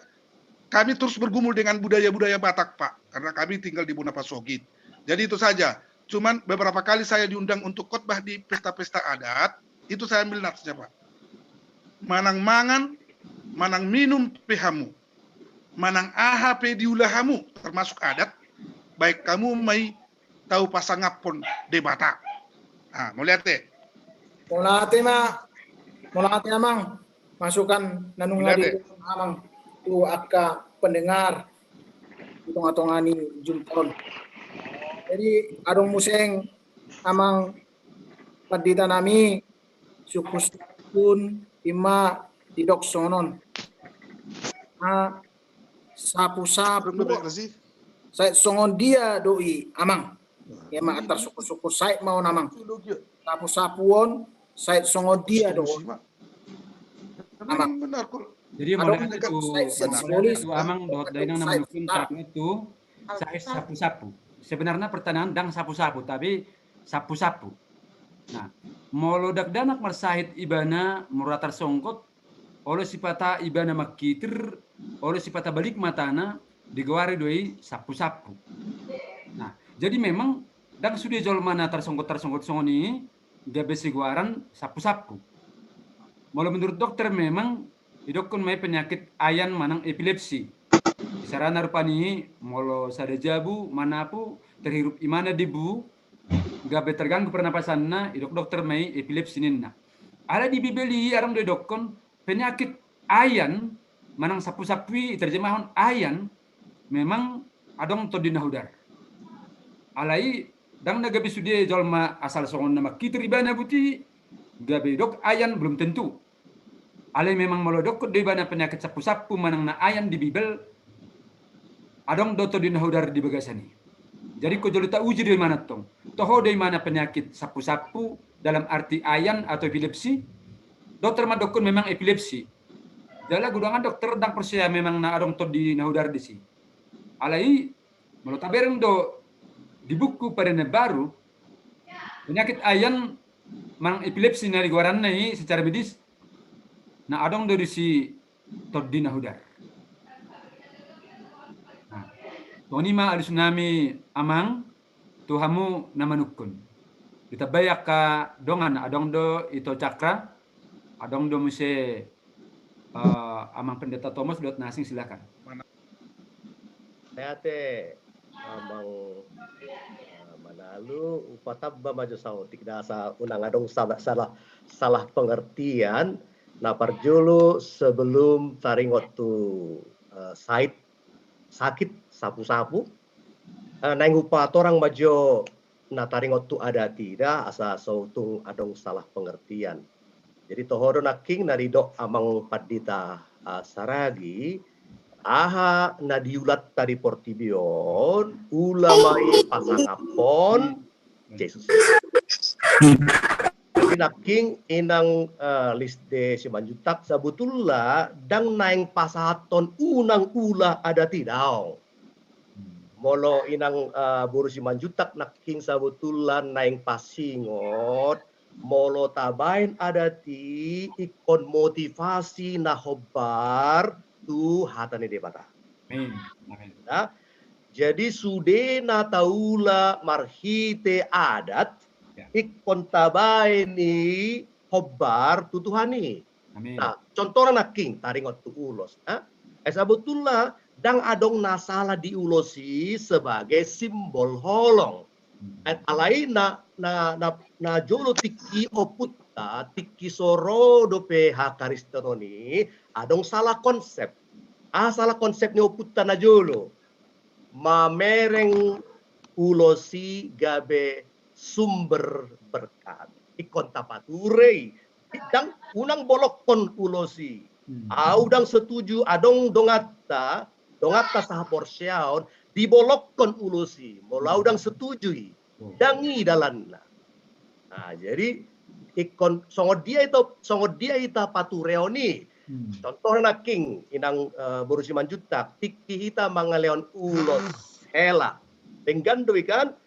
kami terus bergumul dengan budaya-budaya Batak, Pak. Karena kami tinggal di Bona Pasogit. Jadi itu saja. Cuman beberapa kali saya diundang untuk khotbah di pesta-pesta adat, itu saya ambil natsnya, Pak. Manang mangan, manang minum pe hamu, manang aha pe diula hamu, termasuk adat, baen hamu ma i tau pasangaphon Debata. Ah, mauliate. Mauliate ma, mauliate, Amang. Masukan na nunga di Amang tu angka pendengar di tonga-tonga ni jumpa on. Jadi, adong muse Amang Pandita nami, sungkun-sungkun i ma didok songon on. Ah, sapu-sapu. Sae songon dia do i, Amang? Ia ma antar sungkun-sungkun, sae ma on, Amang. Sapu-sapu on, sae songon dia do on? Amang. Jadi, adong mauliate tu Amang dohot dainang na manungkun, sae tu, sae sapu-sapu. Sebenarna pertanyaan ndang sapu-sapu, tapi sapu-sapu. Nah, molo dakdanak marsahit ibana, mura tarsonggot, olo sipata ibana mangkitir, olo sipata balik matana, digoari do i sapu-sapu. Nah, jadi memang ndang sude jolma na tarsonggot-tarsonggot songon i gabe sigoaran sapu-sapu. Molo menurut dokter memang idokkon ma i penyakit ayan manang epilepsi. Isarana rupani molo sada jabu manapu terhirup imana debu, gabe terganggu pernapasanna, idok dokter ma i epilepsi ninna. Alai di Bibel i adong do idokkon penyakit ayan manang sapu-sapu i, iterjemahon ayan, memang adong Tondi na Hudar. Alai ndang na gabe sude jolma asal songon na mangkitir ibana buti, gabe idok ayan, belum tentu. Alai memang molo idokkon do ibana penyakit sapu-sapu manang na ayan di Bibel, adong do Tondi na Hudar di bagasan i. Jadi, ingkon jolo tauji do imana tong. Toho do imana penyakit sapu-sapu dalam arti ayan atau epilepsi. Dokter mandokkon memang epilepsi. Jala godang dokter ndang porsea memang na adong Tondi na Hudar disi. Alai molo tabereng do di buku Perjanjian Baru, penyakit ayan manang epilepsi na digoaranna i secara medis, na adong do disi Tondi na Hudar. Nah, songon i ma alusnami, Amang, tu hamu na manungkun. Ditambai angka dongan, adong do Ito Cakra, adong do muse, eh, Amang Pendeta Tomos dohot na asing, silakan. Mauliate, Amang, eh, Manalu, hupatamba ma jo saotik da asa unang adong salah, salah, salah pengertian. Na parjolo, sebelum taringot tu, eh, sahit, sakit, sapu-sapu, eh, naeng hupatorang ma jo na taringot tu adat i da asa so tung adong salah pengertian. Jadi toho do nangkin na nidok Amang Pandita, ah, Saragi, Aha na diulanta di portibi on, ula ma i pasangaphon Jesus. Jadi nangkin inang, eh, Lisde Simanjuntak, sabotulna ndang naeng pasahathon unang ula adat i, daong. Molo inang, eh, boru Simanjuntak nangkin sabotulna naeng pasingot, molo tabaen adat i ingkon motivasi na hombar tu hata ni Debata. Amin. Amin. Ya. Jadi sude na taula marhite adat, ya, ingkon tabaen i hombar tu Tuhan i. Amin. Nah, contohna nangkin taringot tu ulos. Nah, eh, sabotulna ndang adong na sala di ulos i sebagai simbol holong. Hmm. Eh, alai na, na, na, na jolo tingki ompunta, tingki so ro dope hakristenon i, adong salah konsep. Ah, salah konsep ni ompunta na jolo. Mamereng ulos i gabe sumber berkat. Ingkon tapature i. Ndang, unang bolokkon ulos i. Hmm. Au ndang setuju, adong donganta, donganta sahaporseaon, dibolokkon ulos i. Molo au ndang setuju i. Hmm. Ndang i dalanna. Nah, jadi ingkon songon dia ita, songon dia ita patureon i. Hmm. Contohna nangkin, inang, eh, boru Simanjuntak, tingki hita mangalehon ulos hela. Denggan do i kan,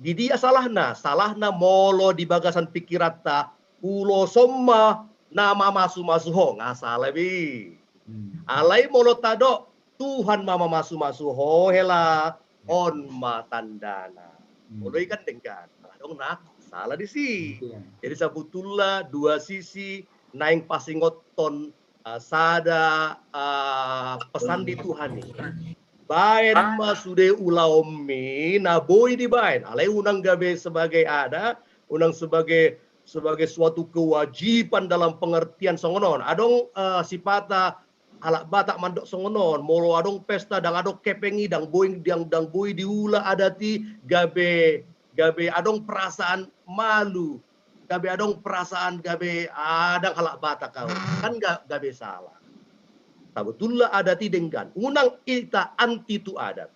di dia salahna, salahna molo di bagasan pikiranta, ulos on ma na mamasumasu ho, nga sala be. Hmm. Alai molo tadok, Tuhan ma mamasumasu ho hela, on ma tandana. Hmm. Molo i kan denggan, adong na sala disi. Iya. Jadi sabotulna dua sisi naeng pasingothon, eh, sada, eh, pesan ni Tuhan i. Baen ma sude ulaonmi na boi dibaen. Alai unang gabe sebagai adat, unang sebagai, sebagai suatu kewajiban dalam pengertian songon on. Adong, eh, sipata halak Batak mandok songon on, molo adong pesta, ndang adong hepeng i, ndang boi, ndang, ndang boi diula adat i, gabe, gabe adong perasaan malu, gabe adong perasaan gabe, ah, ndang halak Batak au. Kan ga-, gabe sala. Sabotulna adat i denggan. Unang ita anti tu adat.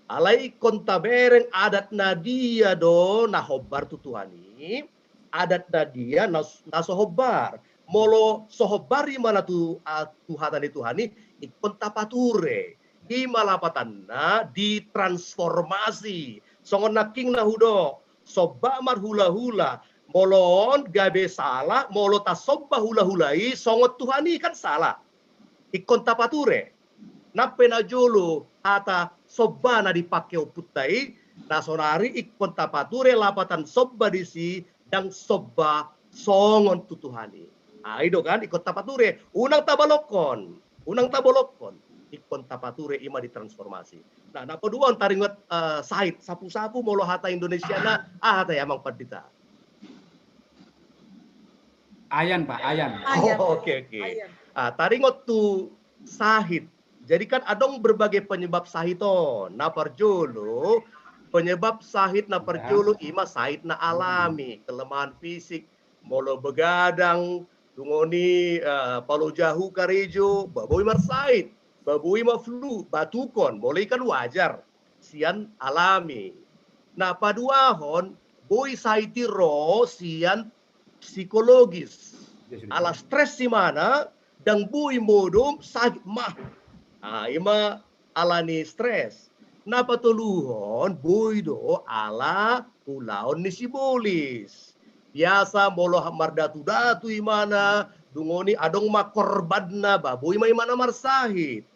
Alai ingkon tabereng adat na dia do na hombar tu Tuhan i, adat na dia na, na so hombar. Molo so hombar i ma na tu, ah, tu hata ni Tuhan i, ingkon tapature. I ma lapatanna ditransformasi. Songon nangkin na hudok, somba marhulahula. Molo on gabe sala, molo tasomba hulahula i songon Tuhan i kan sala. Ingkon tapature. Nang pe na jolo hata somba na dipake ompunta i, na sonari ingkon tapature lapatan somba disi, ndang somba songon tu Tuhan i. Ah, i do kan, ingkon tapature, unang tabolokkon, unang tabolokkon, ingkon tapature i ma ditransformasi. Nah, na paduahon taringot, eh, sahit, sapu-sapu molo hata Indonesiana, aha hata i Amang Pandita? Ayan, Pak, ayan. Ayan. Oh, oke, oke. Ayan. Ah, taringot tu sahit. Jadi kan adong berbagai penyebab sahit on. Na parjolo, penyebab sahit na parjolo i ma sahit na alami, kelemahan fisik, molo begadang, dung on i, eh, palo jahu karejo, ba boi marsahit, ba boi ma flu, batukon, molo i kan wajar, sian alami. Na paduahon, boi sahit i ro sian psikologis. Ala stres imana, ndang boi modom, sahit ma. Ah, i ma ala ni stres. Na patoluhon, boi do ala ulaon ni sibolis. Biasa molo mardatu-datu imana, dung on i adong ma korbanna, ba boi ma imana marsahit.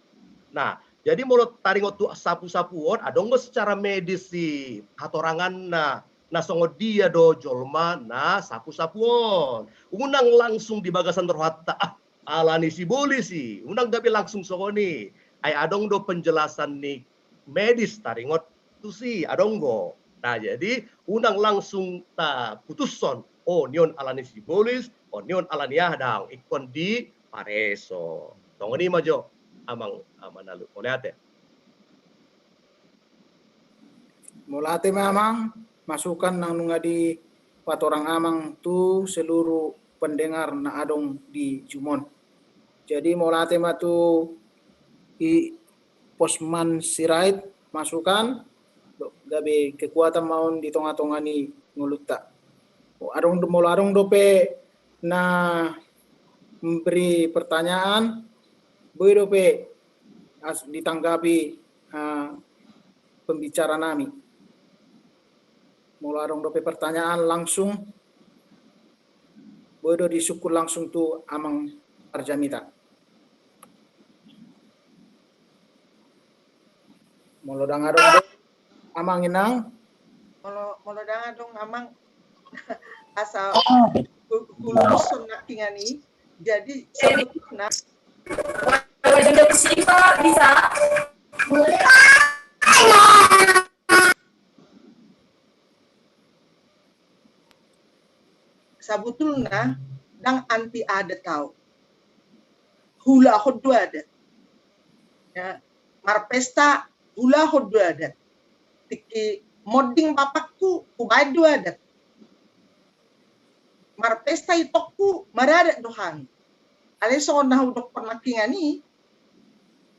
Nah, jadi molo taringot tu sapu-sapu on, adong do secara medis i hatoranganna, na songon dia do jolma na sapu-sapu on. Unang langsung di bagasan rohanta, ah, ala ni sibolis i, unang gabe langsung songon i. Ai adong do penjelasan ni medis taringot tusi, adong do. Nah, jadi unang langsung taputushon, oh, ni on ala ni sibolis, oh, ni on ala ni aha, daong, ingkon dipareso. Songon i ma jo, Amang, Amang Nalu. Mauliate. Mauliate ma Amang, masukan na nunga dipatorang Amang tu seluruh pendengar na adong di jumon. Jadi mauliate ma tu i, Posman Sirait, masukan, gabe kekuatan ma on di tonga-tonga ni ngolunta. Adong do, molo adong dope na memberi pertanyaan, boi dope ditanggapi uh, pembicara nami. Molo adong dope pertanyaan langsung, boi do disungkun langsung tu Amang Parjamita. Molo dang adong do, Amang, Inang. Molo, molo dang adong, Amang, asa hu-, huluson nangkiningan i. Jadi sebetulna bisa. Sabutulna dang anti adat au. Hulahon do adat. Ya, marpesta hulahon do adat. Tingki monding bapakku, hubaen do adat. Marpesta itongku, maradat do hami. Alai songon na hudokkon nangkiningan i,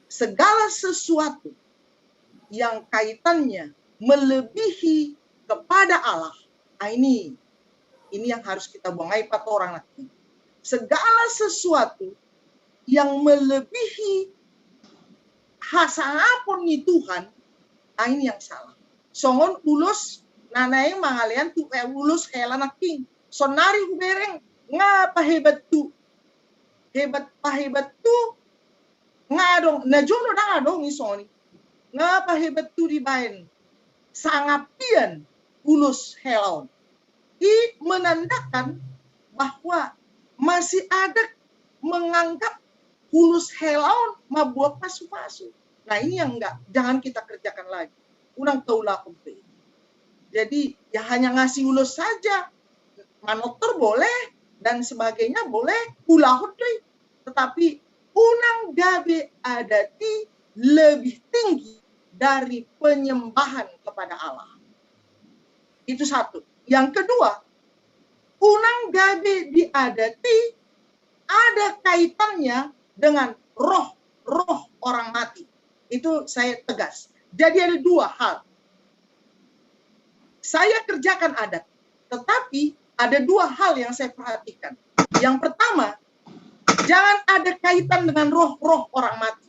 segala sesuatu yang kaitannya melebihi kepada Allah, ah, ini, ini yang harus kita buang ai patorang nangkin. Segala sesuatu yang melebihi hasangapon ni Tuhan, ah, ini yang salah. Songon ulos na naeng mangalean tu, eh, ulos hela nangkin. Sonari hubereng, nga pahebat tu, hebat, pahebat tu, nga adong, na jolo dang adong i songon i. Nga pahebat tu dibaen sangapian ulos hela on. I menandakan bahwa masih ada menganggap ulos hela on mambuat pasu-pasu. Nah, ini yang enggak, jangan kita kerjakan lagi. Unang taulahon pe. Jadi, ya hanya ngasih ulos saja, manortor boleh, dan sebagainya boleh, ulahon do i. Tetapi unang gabe adat i lebih tinggi dari penyembahan kepada Allah. Itu satu. Yang kedua, unang gabe di adat i ada kaitannya dengan roh-roh orang mati. Itu saya tegas. Jadi ada dua hal. Saya kerjakan adat, tetapi ada dua hal yang saya perhatikan. Yang pertama, jangan ada kaitan dengan roh-roh orang mati.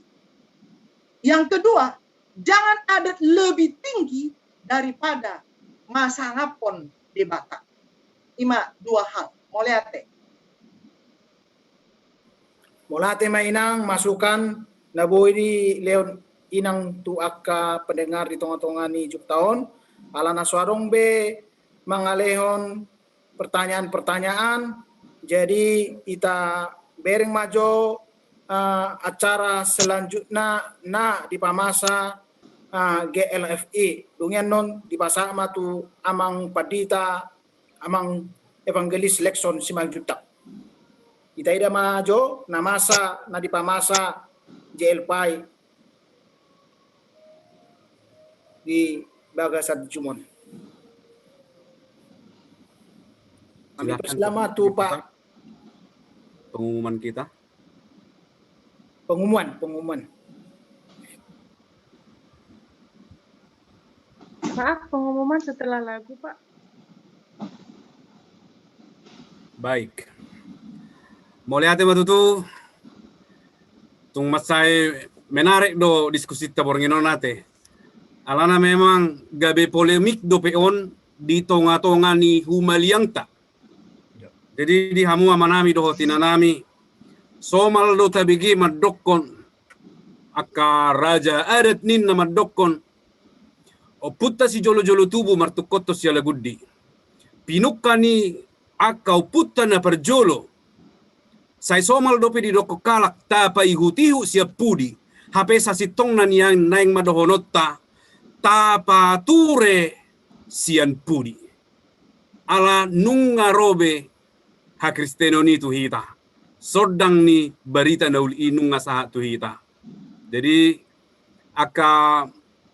Yang kedua, jangan adat lebih tinggi daripada hasangapon Debata. Ima dua hal. Mauliate. Mauliate ma, Inang, masukan na boi dilehon Inang tu angka pendengar di tonga-tonga ni jukta on. Ala na so adong be mangalehon pertanyaan-pertanyaan, jadi ita bereng ma jo, eh, acara selanjutna na dipamasa, eh, G L F I. Dung i annon dipasahat ma tu Amang Pandita, Amang Evangelis Lexon Simanjuntak. Ita ida ma jo na masa na dipamasa G L P I di bagasan jumon. Kami persilahkan tu Pak. Pengumuman kita. Pengumuman, pengumuman. Maaf, pengumuman setelah lagu, Pak. Baik. Mauliate ma tutu. Tung mansai menarik do diskusinta borngin on ate. Alana memang gabe polemik dope on di tonga-tonga ni humaliangta. Jadi di hamu amanami dohot inanami, somal do tabege mandokkon, angka raja adat ninna mandokkon, ompunta sijolo-jolo tubu martungkothon siala gundi. Pinungka ni angka ompunta na parjolo, sai somal dope didokkon halak tapaihut-ihut sian pudi, hape sasintongna nian naeng ma dohononta tapature sian pudi. Ala nunga ro be hakristenon i tu hita. Sondang ni barita na uli i nunga sahat tu hita. Jadi, angka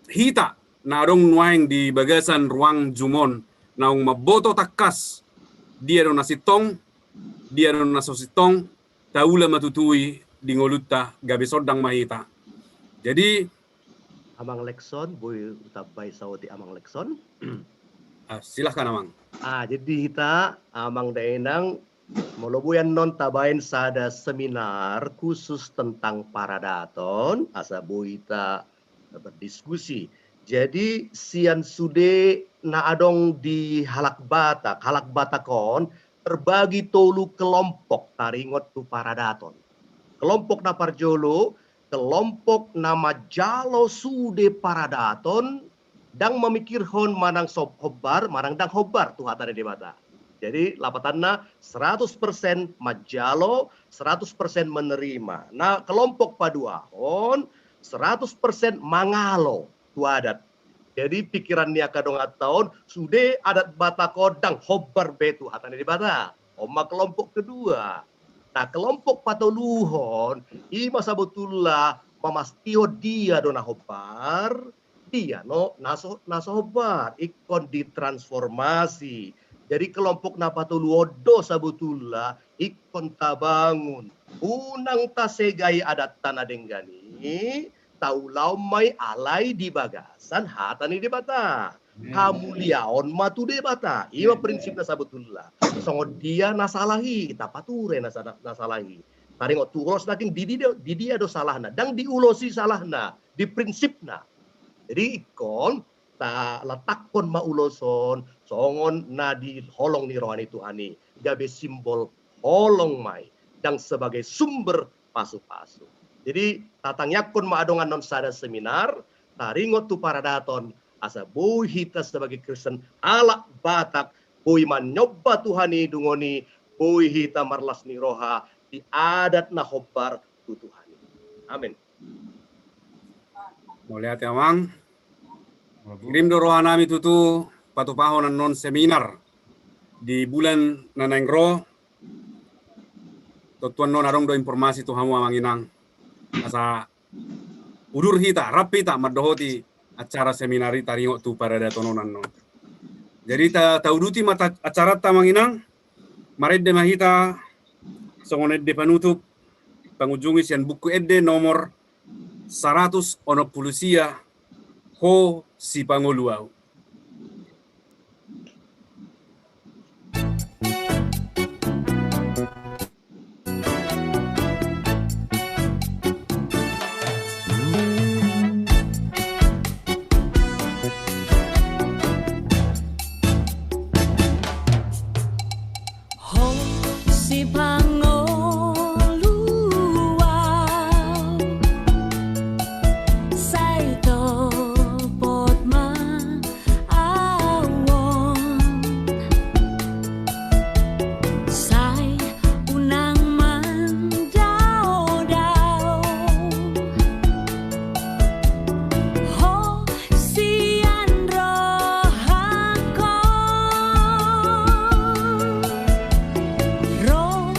hita na adong nuaeng di bagasan ruang jumon, naung mamboto tangkas dia do na sintong, dia do na so sintong, taula ma tutu i di ngolunta, gabe sondang ma hita. Jadi, Amang Lexon, boi hutambai saotik Amang Lexon. Ah, silahkan, Amang. Ah, jadi hita, Amang Dainang, molo boi annon tabaen sada seminar khusus tentang paradaton, asa boi hita berdiskusi. Jadi, sian sude na adong di halak Batak, halak Batak on terbagi tolu kelompok taringot tu paradaton. Kelompok na parjolo, kelompok na manjalo sude paradaton, ndang mamikirhon manang so-, hombar, manang ndang hombar tu hata ni Debata. Jadi, lapatanna seratus persen manjalo, seratus persen menerima. Na kelompok paduahon, seratus persen mangalo tu adat. Jadi, pikiran ni angka donganta on, sude adat Batak on ndang hombar be tu hata ni Debata. On ma kelompok kedua. Nah, kelompok patoluhon, i ma sabotulna mamastihon dia do na hombar, dia no na so, na so hombar, ingkon ditransformasi. Jadi kelompok na patoluhon do sabotulna ingkon tabangun. Unang tasegai adatta na denggan i, taulahon ma i alai di bagasan hata ni Debata. Hmm. Hamuliaon ma tu Debata. I ma prinsipna sabotulna. Songon dia na salah i, tapature na sa-, na salah i. Taringot tu ulos nangkin di, di, di dia do salahna. Ndang di ulos i salahna, di prinsipna. Jadi ingkon taletakkon ma ulos on songon na di holong ni roha ni Tuhan i, gabe simbol holong ma i, ndang sebagai sumber pasu-pasu. Jadi tatangiangkon ma adong annon sada seminar taringot tu paradaton, asa boi hita sebagai Kristen halak Batak boi manyomba Tuhan i, dung on i boi hita marlas ni roha di adat na hombar tu Tuhan i. Amen. Mauliate, Amang. Kirim do rohanami tutu patupahon annon seminar di bulan na naeng ro. Tontu annon adong do informasi tu hamu, Amang Inang, asa udur hita, rap hita mandohoti acara seminar i taringot tu paradaton on annon. Jadi ta-, tauduti ma ta-, acaranta, Amang Inang. Marende ma hita songon ende panutup, pangujungi sian Buku Ende nomor saratus onom pulu sia, Ho sipangolu ahu. Ho sipangolu ahu, sai topot ma ahu on, sai unang mandaodao. Ho sian rohangkon, ro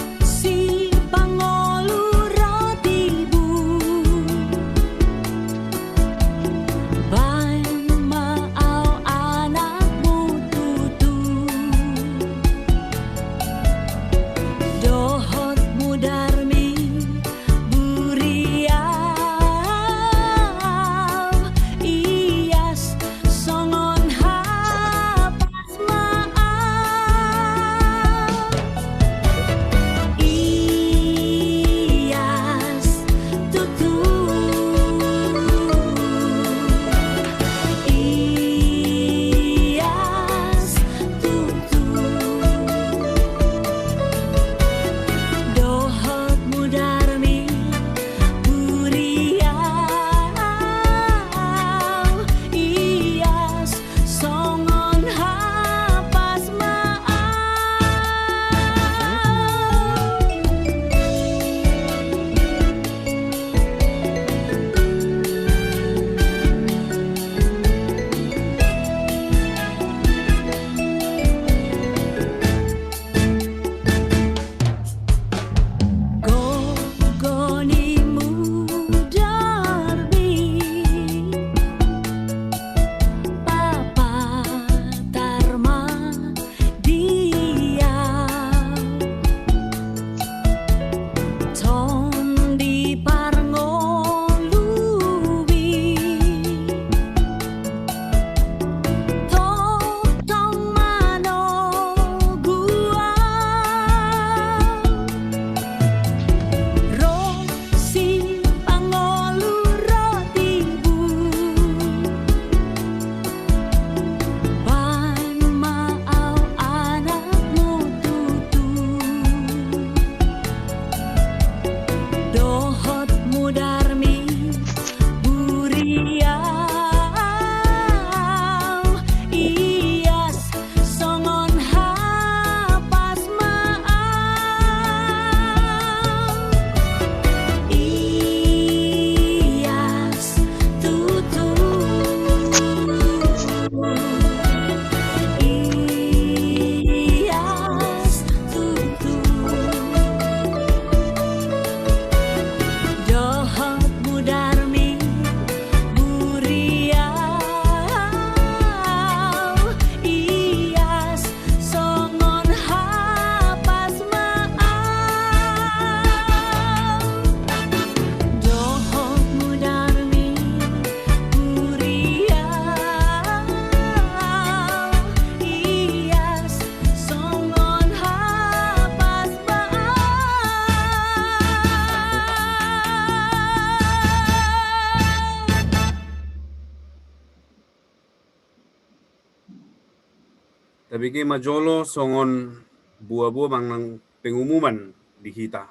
Tabege ma jolo songon boa-boa manang pengumuman di hita.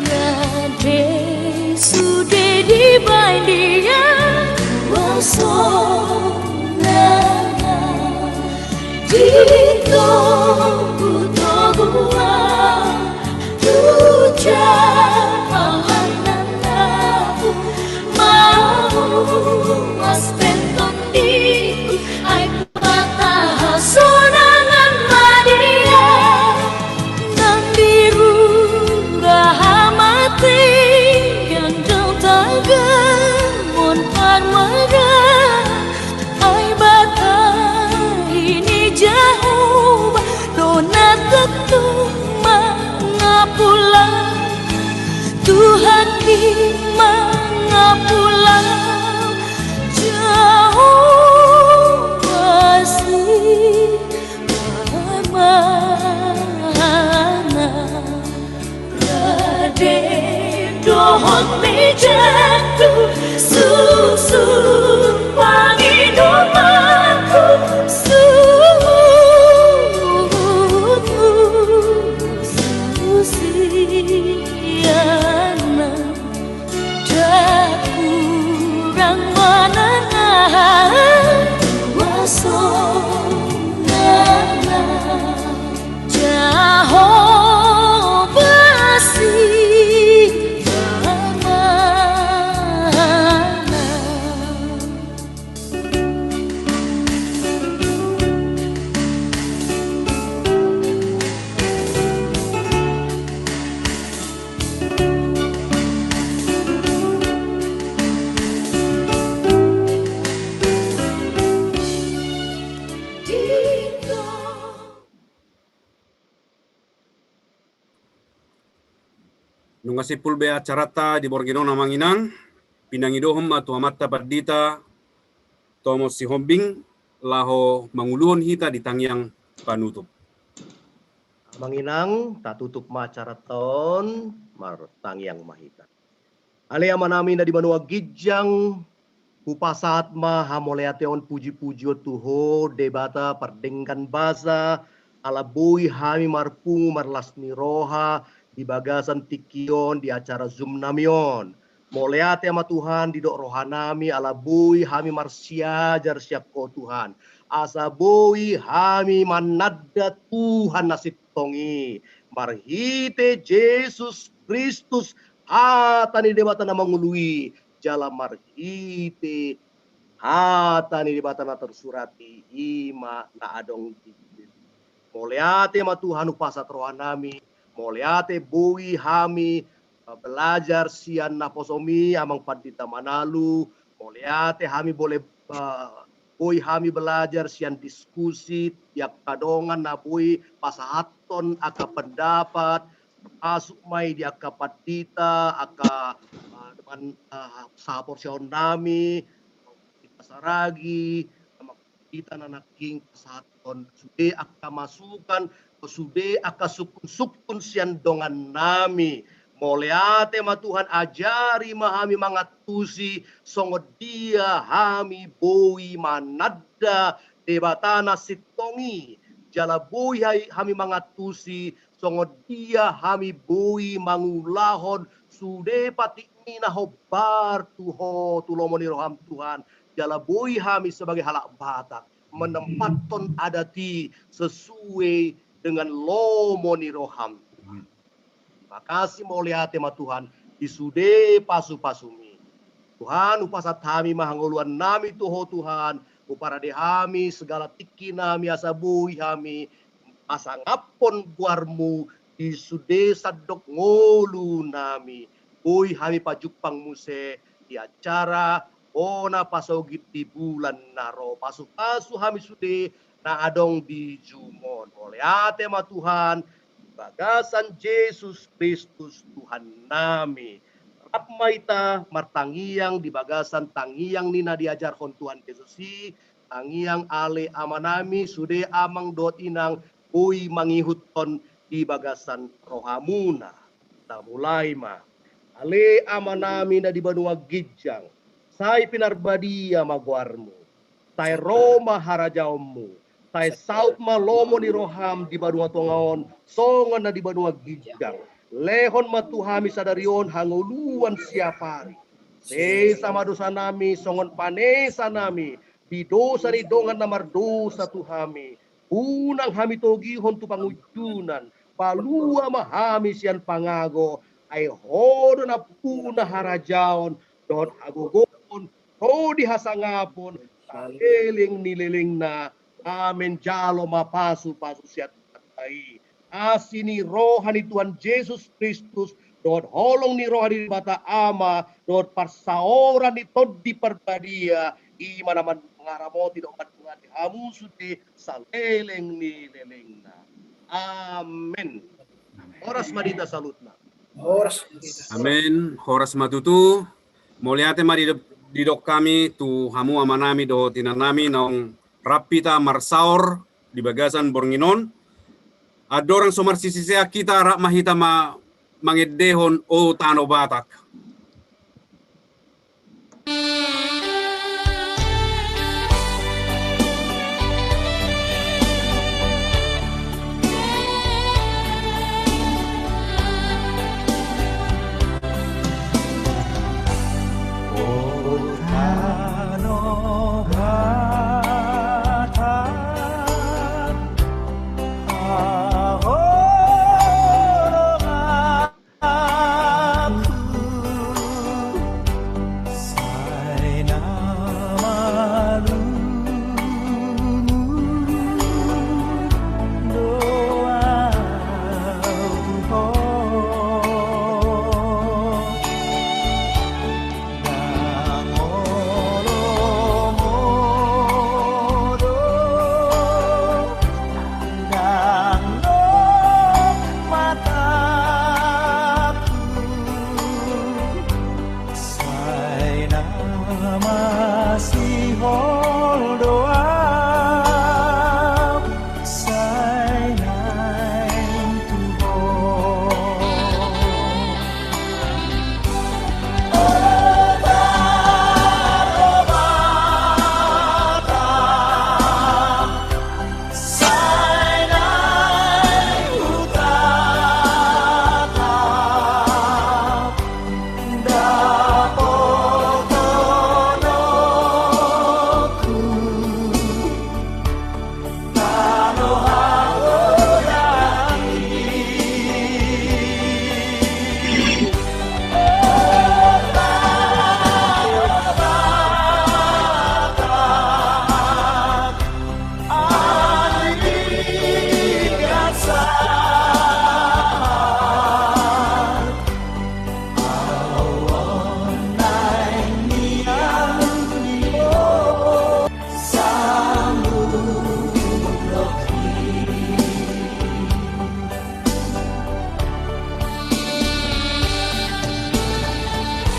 Rade sude dibaen dia kuasana, di togutoguan tu jahalan na pun, mauas pe tondiku, ai patahasonangan ma dia. Nang di rura hamatean do tagamon parmara, ai batari ni Jahowa do na tongtong mangapula. Tuhan i mangapula, Jahowa si Amana. Rade dohot mejatu, suksuk pangidomanku, suhutmu susiana. Ndang hurang manang aha kuasana, Jahowa si Amana. Nunga simpul be acaranta di borngin on, Amang Inang, pinangidohon ma tu Amanta Pandita Tomos Sihombing laho manguluhon hita di tangiang panutup. Amang Inang, tatutup ma acaranta on, martangiang ma hita. Ale Amanami na di banua ginjang, hupasahat ma hamauliateon pujipujion tu Ho Debata pardenggan basa, ala boi hami marpungu marlas ni roha di bagasan tingki on di acara Zoom nami on. Mauliate ma Tuhan, didok rohanami ala boi hami marsiajar sian Ho Tuhan, asa boi hami mananda Tuhan na sintong i, marhite Jesus Kristus, hata ni Debata na mangolu i, jala marhite hata ni Debata na tarsurat i, i ma na adong di. Mauliate ma Tuhan, hupasahat rohanami. Mauliate boi hami, eh, belajar sian naposomi, Amang Pandita Manalu. Mauliate hami bole, eh, boi hami belajar sian diskusi di angka dongan na boi pasahathon angka pendapat, termasuk ma i di angka pandita, angka, eh, dongan, eh, sahaporseaonnami, Pandita Saragi, Amang Pandita na nangkin pasahathon sude angka masukan, sude angka sungkunsungkun sian dongannami. Mauliate ma Tuhan, ajari ma hami mangantusi songon dia hami boi mananda Debata na sintong i, jala boi hai-, hami mangantusi songon dia hami boi mangulahon sude patikmi na hombar tu Ho, tu lomo ni roham Tuhan, jala boi hami sebagai halak Batak menempathon adat i sesuai dengan lomo ni roham Tuhan. Makasih, mauliate ma Tuhan di sude pasupasumi. Tuhan, hupasahat hami ma hangoluannami tu Ho Tuhan, huparade hami segala tingkinami asa boi hami pasangaphon goarmu di sude sandok ngolu nami. boi hami pajumpang muse di acara bona pasogit di bulan na ro. Pasupasu hami sude na adong di jumon. Mauliate ma Tuhan, di bagasan Jesus Kristus Tuhannami. Rap ma hita martangiang di bagasan tangiang ni na diajarhon Tuhan Jesus i, tangiang ale Amanami, sude amang dohot inang boi mangihuthon di bagasan rohamuna. Tamulai ma. Ale Amanami na di banua ginjang, sai pinarbadia ma goarmu. Sai ro ma harajaonmu. Sai saut ma lomo ni roham di banua tonga on, songon na di banua ginjang. Lehon ma tu hami sadari on hangoluan siapari. Sesa ma dosanami songon panesanami di dosa ni dongan na mardosa tu hami. Unang hami togihon tu pangunjunan, palua ma hami sian pangago, ai Ho do nampuna harajaon, dohot hagogoon, ro di hasangapon, saleleng ni lelengna. Amen. Jalo ma pasupasu sian Tuhanta i. Asi ni roha ni Tuhan Jesus Kristus, dohot holong ni roha ni Debata Ama, dohot parsaoran ni Tondi Parbadia, i ma na mangaramoti dohot mandongani hamu sude saleleng ni lelengna. Amen. Horas ma di hita saluhutna. Horas ma di hita. Amen. Horas ma tutu. Mauliate ma di, didok hami tu hamu amanami dohot inanami naung rap hita marsaor di bagasan borngin on. Andorang so marsisean hita, rap ma hita ma mangendehon O Tano Batak.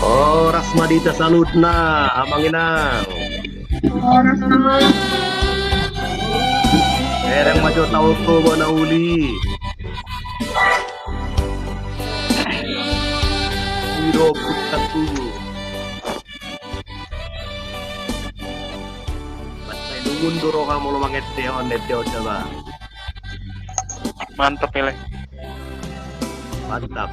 Horas ma di hita saluhutna, amang inang. Horas ma. Bereng ma jo taon Toba na uli. Ido putak tubuh. Batai dungun do roha molo mangendehon, endehon coba. Mantap, Ele. Mantap.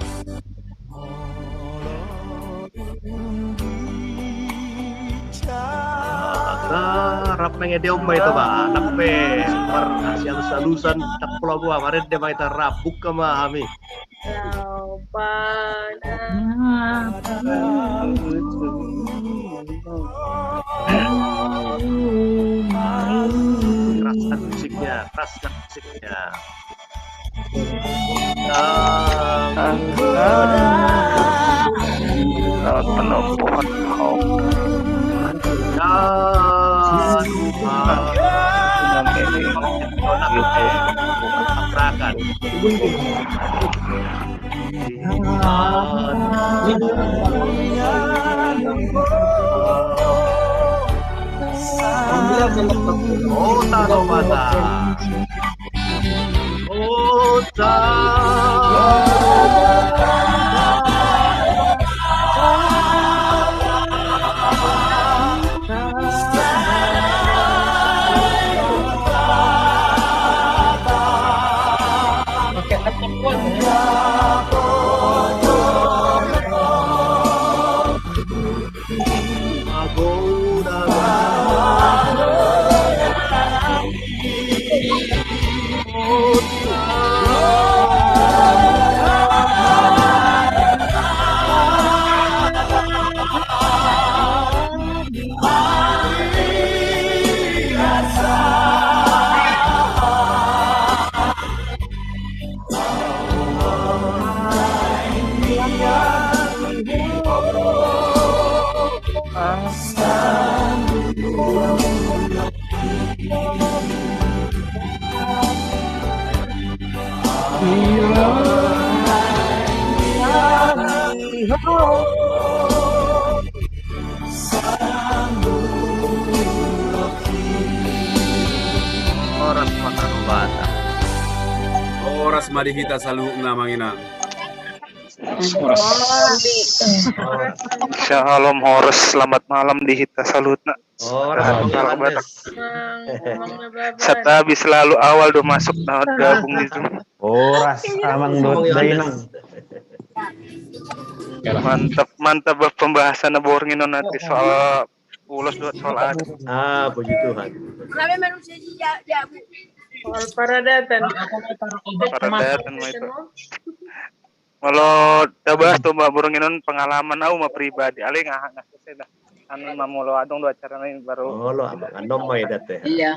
Aga rap mangende on ma ito ba, anak pe marsialus-alusan, tak pola bua marende ma ito rap, buka ma hami. Keraskan musiknya, keraskan musiknya. Angka. Penompoan kau. Horas ma tu Debata. Horas ma di hita saluhutna, Amang Inang. Horas. Shalom, horas, selamat malam di hita saluhutna. Horas, Amang Yohanes. Santabi selalu awal do masuk na gabung di Zoom. Horas, Amang dohot Dainang. Mantap, mantap, bah, pembahasan na borngin on nanti soal ulos dohot soal adat. Ah, puji Tuhan. Soal paradatan. Paradatan ma itu. Molo tabahas tu, bah, borngin on pengalaman au ma pribadi. Alai nga, nga selesai dah. Anu ma, molo adong do acara nai baru. Molo, Amang, annon ma i da te. Iya.